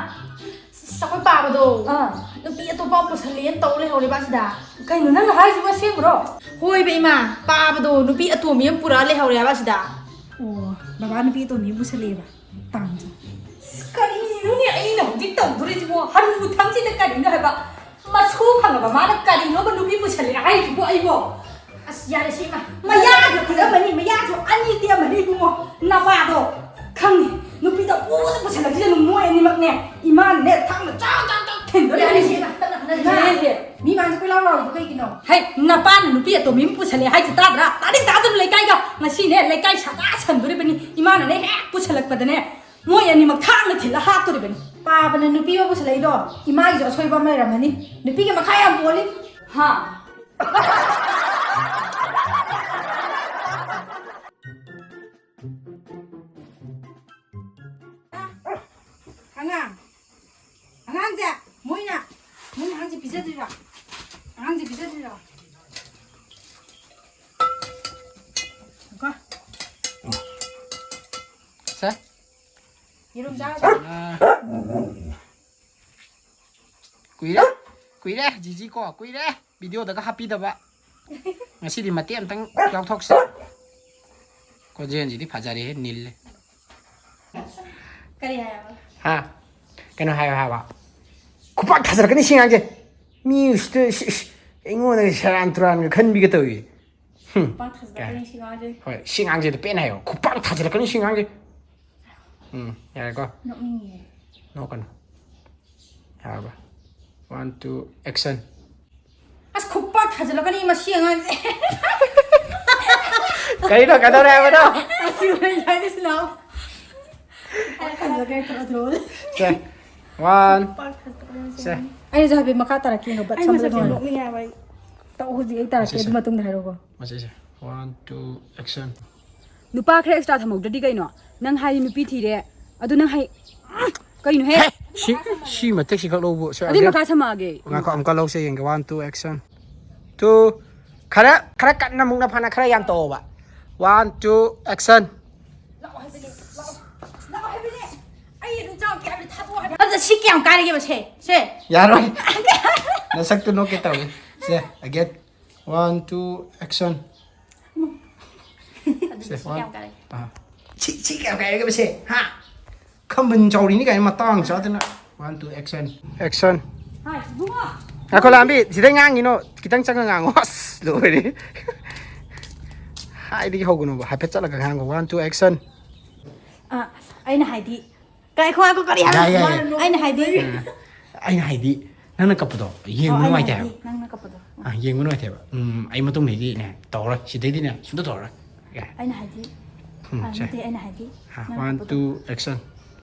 ꯑꯁ, ꯑꯩꯈꯣꯏ ꯄꯥꯕꯗꯣ ꯑꯥ꯫ ꯅꯨꯄꯤ ꯑꯇꯣꯞꯄ ꯑꯃ ꯄꯨꯁꯜꯂꯦꯅ ꯇꯧ ꯂꯩꯍꯧꯔꯦꯕ ꯑꯁꯤꯗ꯫ ꯀꯩꯅꯣ, ꯅꯪꯅ ꯍꯥꯏꯁꯤꯕꯨ ꯑꯁꯦꯡꯕ꯭ꯔꯣ? ꯍꯣꯏꯕ, ꯏꯃꯥ, ꯄꯥꯕꯗꯣ ꯅꯨꯄꯤ ꯑꯇꯣꯝꯕꯤ ꯑꯃ ꯄꯨꯔꯛꯑ ꯂꯩꯍꯧꯔꯦꯕ ꯑꯁꯤꯗ꯫ ꯑꯣ, ꯕꯕꯥ ꯅꯨꯄꯤ ꯑꯇꯣꯝꯕꯤ ꯑꯃ ꯄꯨꯁꯜꯂꯛꯑꯦꯕ꯫ ꯇꯥꯡꯖ꯫ ꯑꯁ, ꯀꯔꯤꯅꯣꯅꯦ ꯑꯩꯅ ꯍꯧꯖꯤꯛ ꯇꯧꯗꯣꯔꯤꯁꯤꯕꯣ? ꯍꯅꯨ ꯊꯪꯁꯤꯗ ꯀꯔꯤꯅꯣ ꯍꯥꯏꯕ? ꯃꯁꯨ ꯐꯪꯉꯕ ꯃꯥꯅ ꯀꯔꯤꯅꯣꯕ ꯅꯨꯄꯤ ꯄꯨꯁꯜꯂꯦ ꯍꯥꯏꯔꯤꯁꯤꯕꯣ ꯑꯩꯕꯣ? ꯑꯁ, ꯌꯥꯔꯦ ꯁꯤ ꯏꯃꯥ꯫ ꯃꯌꯥꯁꯨ ꯐꯨꯔꯝꯃꯅꯤ, ꯃꯌꯥꯁꯨ ꯑꯅꯤ ꯇꯦꯝꯃꯅꯤ ꯏꯕꯨꯡꯉꯣ꯫ ꯅꯄꯥꯗꯣ ꯈꯪꯉꯤ꯫ ꯅꯨꯄꯤꯗ ꯄꯨꯗ ꯄꯨꯁꯜꯂꯛꯁꯤꯗ ꯅꯣꯏ ꯑꯅꯤꯃꯛꯅꯦ꯫ ꯏꯃꯥꯅꯅꯦ ꯊꯥꯡꯅ ꯆꯥꯛ ꯆꯥꯛ ꯆꯥꯛ ꯊꯤꯟꯗꯣꯔꯦ ꯌꯥꯔꯦ ꯍꯥꯏꯔꯤꯁꯤ꯫ ꯁꯤ ꯏꯃꯥ, ꯇꯞꯅ ꯈꯟꯅꯁꯤ꯫ ꯏꯃꯥ, ꯃꯤ ꯃꯥꯡꯗ ꯀꯣꯏꯂꯥꯎ ꯂꯥꯎꯔꯤꯗꯣ ꯀꯩꯒꯤꯅꯣ? ꯍꯩ, ꯅꯄꯥꯅ ꯅꯨꯄꯤ ꯑꯇꯣꯝꯕꯤ ꯑꯃ ꯄꯨꯁꯜꯂꯦ ꯍꯥꯏꯁꯤ ꯇꯥꯗ꯭ꯔꯥ? ꯇꯥꯅꯤꯡ ꯇꯥꯗꯅ ꯂꯩꯀꯥꯏꯗ ꯉꯁꯤꯅꯦ ꯂꯩꯀꯥꯏ ꯁꯥꯒꯥ ꯁꯟꯗꯣꯔꯤꯕꯅꯤ꯫ ꯏꯃꯥꯅꯅꯦ ꯍꯦꯛ ꯄꯨꯁꯜꯂꯛꯄꯗꯅꯦ ꯃꯣꯏ ꯑꯅꯤꯃꯛ ꯊꯥꯡꯅ ꯊꯤꯜꯂ ꯍꯥꯠꯇꯣꯔꯤꯕꯅꯤ꯫ ꯄꯥꯕꯅ ꯅꯨꯄꯤ ꯑꯃ ꯄꯨꯁꯜꯂꯛꯏꯗꯣ ꯏꯃꯥꯒꯤꯁꯨ ꯑꯁꯣꯏꯕ ꯑꯃ ꯂꯩꯔꯝꯃꯅꯤ꯫ ꯅꯨꯄꯤꯒꯤ ꯃꯈꯥ ꯌꯥꯝ ꯄꯣꯜꯂꯤ꯫ ꯍꯥ? ꯑꯉꯥꯡ, ꯑꯉꯥꯡꯁꯦ ꯃꯣꯏꯅ, ꯃꯣꯏꯅ ꯑꯉꯥꯡꯁꯦ ꯄꯤꯖꯗꯣꯏꯕ꯫ ꯑꯉꯥꯡꯁꯦ ꯄꯤꯖꯗꯣꯏꯕ꯫ ꯀꯣ꯫ ꯁꯦ꯫ ꯌꯦꯔꯨꯝ ꯆꯥꯔꯣ꯫ ꯀꯨꯏꯔꯦ, ꯀꯨꯏꯔꯦ, ꯖꯤꯖꯤ ꯀꯣ, ꯀꯨꯏꯔꯦ ꯚꯤꯗꯤꯑꯣꯗꯒ ꯍꯥꯞꯄꯤꯗꯕ꯫ ꯉꯁꯤꯗꯤ ꯃꯇꯦꯛ ꯑꯝꯇꯪ ꯌꯥꯎꯊꯣꯛꯁꯤ꯫ ꯈꯣꯟꯖꯦꯜꯁꯤꯗꯤ ꯐꯖꯔꯦꯍꯦ, ꯅꯤꯜꯂꯦ꯫ ꯀꯔꯤ ꯍꯥꯏꯕ? ꯍꯥ? ꯀꯩꯅꯣ ꯍꯥꯏꯌꯣ ꯍꯥꯏꯕ꯫ ꯈꯨꯄꯥꯛ ꯊꯥꯖꯔꯛꯀꯅꯤ ꯁꯤ ꯉꯥꯡꯁꯦ꯫ ꯃꯤ ꯎꯁꯤꯠꯇ-, ꯏꯁ, ꯏꯁ, ꯑꯩꯉꯣꯟꯗꯒ ꯁꯦꯔꯥꯟ ꯇꯨꯔꯥꯟꯒ ꯈꯟꯕꯤꯒ ꯇꯧꯏ꯫ ꯍꯨꯝ꯫ ꯈꯨꯄꯥꯛ ꯊꯥꯖꯔꯛꯀꯅꯤ ꯀꯥꯏ꯫ ꯁꯤ ꯉꯥꯡꯁꯦ꯫ ꯍꯣꯏ, ꯁꯤ ꯉꯥꯡꯁꯦ ꯑꯗꯨ ꯄꯦꯟꯅ ꯍꯥꯏꯌꯣ꯫ ꯈꯨꯄꯥꯛ ꯊꯥꯖꯔꯛꯀꯅꯤ ꯁꯤ ꯉꯥꯡꯁꯦ꯫ ꯎꯝ, ꯌꯥꯔꯦꯀꯣ? ꯅꯣꯛꯅꯤꯡꯉꯦ꯫ ꯅꯣꯛꯀꯅꯨ꯫ ꯌꯥꯔꯕ? One, two, action. ꯑꯁ, ꯈꯨꯄꯥꯛ ꯊꯥꯖꯤꯜꯂꯛꯀꯅꯤ ꯃꯁꯤ ꯑꯉꯥꯡꯁꯦ꯫ ꯀꯩꯅꯣ, ꯀꯩꯗꯧꯔꯦ ꯍꯥꯏꯕꯅꯣ? ꯑꯁꯤ ꯑꯣꯏꯅ ꯍꯥꯏꯔꯤꯁꯤ ꯂꯥꯛꯑꯣ꯫ ꯈꯨꯄꯥꯛ ꯊꯥꯖꯤꯜꯂꯛꯀꯅꯤ, ꯊꯣꯛꯂꯛꯑꯣ, ꯊꯣꯛꯂꯛꯑꯣ꯫ ꯁꯦ, one. ꯈꯨꯄꯥꯛ ꯊꯥꯖꯤꯜꯂꯛꯀꯅꯤ ꯃꯁꯤ ꯁꯦ꯫ ꯑꯉꯥꯡꯁꯦ꯫ ꯑꯩꯅꯁꯨ ꯍꯥꯏꯐꯦꯠ ꯃꯈꯥ ꯇꯥꯔꯛꯀꯦ ꯌꯦꯡꯉꯣ, ꯕꯠ ꯑꯩ ꯁꯝꯕꯗ ꯃꯁꯛꯁꯦ ꯅꯨꯡꯉꯥꯏꯔꯣꯏ꯫ ꯅꯣꯛꯅꯤꯡꯉꯦ ꯍꯥꯏꯕ ꯑꯩ꯫ ꯇꯧ, ꯍꯧꯖꯤꯛ ꯑꯩ ꯇꯥꯔꯛꯀꯦ, ꯃꯁꯤꯁꯦ꯫ ꯑꯗꯨ ꯃꯇꯨꯡꯗ ꯍꯥꯏꯔꯛꯑꯣꯀꯣ꯫ ꯃꯁꯤꯁꯦ꯫ One, two, action. ꯅꯨꯄꯥ ꯈꯔ extra ꯊꯝꯍꯧꯗ꯭ꯔꯗꯤ ꯀꯩꯅꯣ? ꯅꯪ ꯍꯥꯏꯗꯤ ꯅꯨꯄꯤ ꯊꯤꯔꯦ, ꯑꯗꯨ ꯅꯪ ꯍꯥꯏ-, ꯀꯩꯅꯣꯍꯦ? ꯍꯦ! ꯁꯤ, ꯁꯤ ꯃꯇꯦꯛꯁꯤ ꯈꯛ ꯂꯧꯕ꯫ ꯁꯤ ꯑꯗꯨꯏ again꯫ ꯃꯈꯥ ꯁꯝꯃꯛꯑꯒꯦ꯫ ꯉꯥꯏꯈꯣ, ꯑꯃꯨꯛꯀ ꯂꯧꯁꯦ ꯌꯦꯡꯒꯦ꯫ One, two, action. Two, ꯈꯔ ꯈꯔ ꯀꯟꯅ ꯃꯨꯛꯅ ꯐꯥꯅ ꯈꯔ ꯌꯥꯝ ꯇꯧꯑꯣꯕ. One, two, action. ꯂꯥꯛꯑꯣ ꯍꯥꯏꯕꯅꯦ, ꯂꯥꯛꯑꯣ꯫ ꯂꯥꯛꯑꯣ ꯍꯥꯏꯕꯅꯦ꯫ ꯑꯩ ꯑꯗꯨꯝ ꯆꯥꯎ ꯀꯌꯥ ꯊꯥꯗꯣꯛꯑꯣ ꯍꯥꯏꯕ꯫ ꯑꯗꯨ ꯁꯤ ꯀꯌꯥꯝ ꯀꯥꯏꯔꯒꯦꯕ ꯁꯦ? ꯁꯦ꯫ ꯌꯥꯔꯣꯏ. ꯅꯁꯛꯇꯨ ꯅꯣꯛꯀꯦ ꯇꯧꯏ. ꯁꯦ, again. One, two, action. ꯑꯗꯨ ꯁꯦ, ꯁꯤ one. ꯀꯌꯥꯝ ꯀꯥꯏꯔꯒꯦ? ꯑꯥ. ꯁꯤ, ꯁꯤ ꯀꯌꯥꯝ ꯀꯥꯏꯔꯒꯦꯕ ꯁꯦ? ꯍꯥ? ꯈꯝꯕꯟ ꯆꯥꯎꯔꯤꯅꯤ ꯀꯥꯏꯅ ꯃꯇꯥꯡ ꯆꯥꯗꯅ. One, two, action. Action. ꯍꯥꯏ, ꯏꯕꯨꯡꯉꯣ꯫ ꯉꯥꯏꯈꯣ, ꯂꯥꯝꯕꯤ, ꯁꯤꯗꯩ ꯉꯥꯡꯉꯤꯅꯣ, ꯈꯤꯇꯪ ꯆꯪꯉ ꯉꯥꯡꯉꯣ. ꯑꯁ, ꯂꯣꯏꯔꯦ. ꯍꯥꯏꯗꯒꯤ ꯍꯧꯒꯅꯣꯕ, ꯍꯥꯏꯐꯦꯠ ꯆꯠꯂꯒ ꯉꯥꯡꯉꯣ. One, two, action. ꯑ, ꯑꯩꯅ ꯍꯥꯏꯗꯤ, ꯀꯥꯏꯈꯣ, ꯉꯥꯏꯈꯣ, ꯀꯔꯤ ꯍꯥꯏꯕ? ꯌꯥꯏ, ꯌꯥꯏ, ꯌꯥꯏ. ꯑꯩꯅ ꯍꯥꯏꯗꯤ, ꯑꯩꯅ ꯍꯥꯏꯗꯤ, ꯅꯪꯅ ꯀꯞꯄꯗꯣ ꯌꯦꯡꯕ ꯑꯣ, ꯑꯩꯅ ꯅꯨꯡꯉꯥꯏꯇꯦ ꯍꯥꯏꯗꯤ, ꯍꯥꯏꯕ. ꯅꯪꯅ ꯀꯞꯄꯗꯣ꯫ ꯑ, ꯌꯦꯡꯕ ꯅꯨꯡꯉꯥꯏꯇꯦꯕ. ꯎꯝ, ꯑꯩ ꯃꯇꯨꯡꯗꯩꯗꯤꯅꯦ, ꯇꯧꯔꯔꯣꯏ. ꯁꯤꯗꯩꯗꯤꯅꯦ, ꯁꯨꯡꯇꯧ ꯇꯧꯔꯔꯣꯏ. ꯌꯥꯏ. ꯑꯩꯅ ꯍꯥꯏꯗꯤ, ꯎꯝ, ꯑ, ꯁꯦ. ꯅꯠꯇꯦ, ꯑꯩꯅ ꯍꯥꯏꯗꯤ, ꯑ, ꯅꯪꯅ one, ꯀꯞꯄꯗꯣ꯫ Two, action.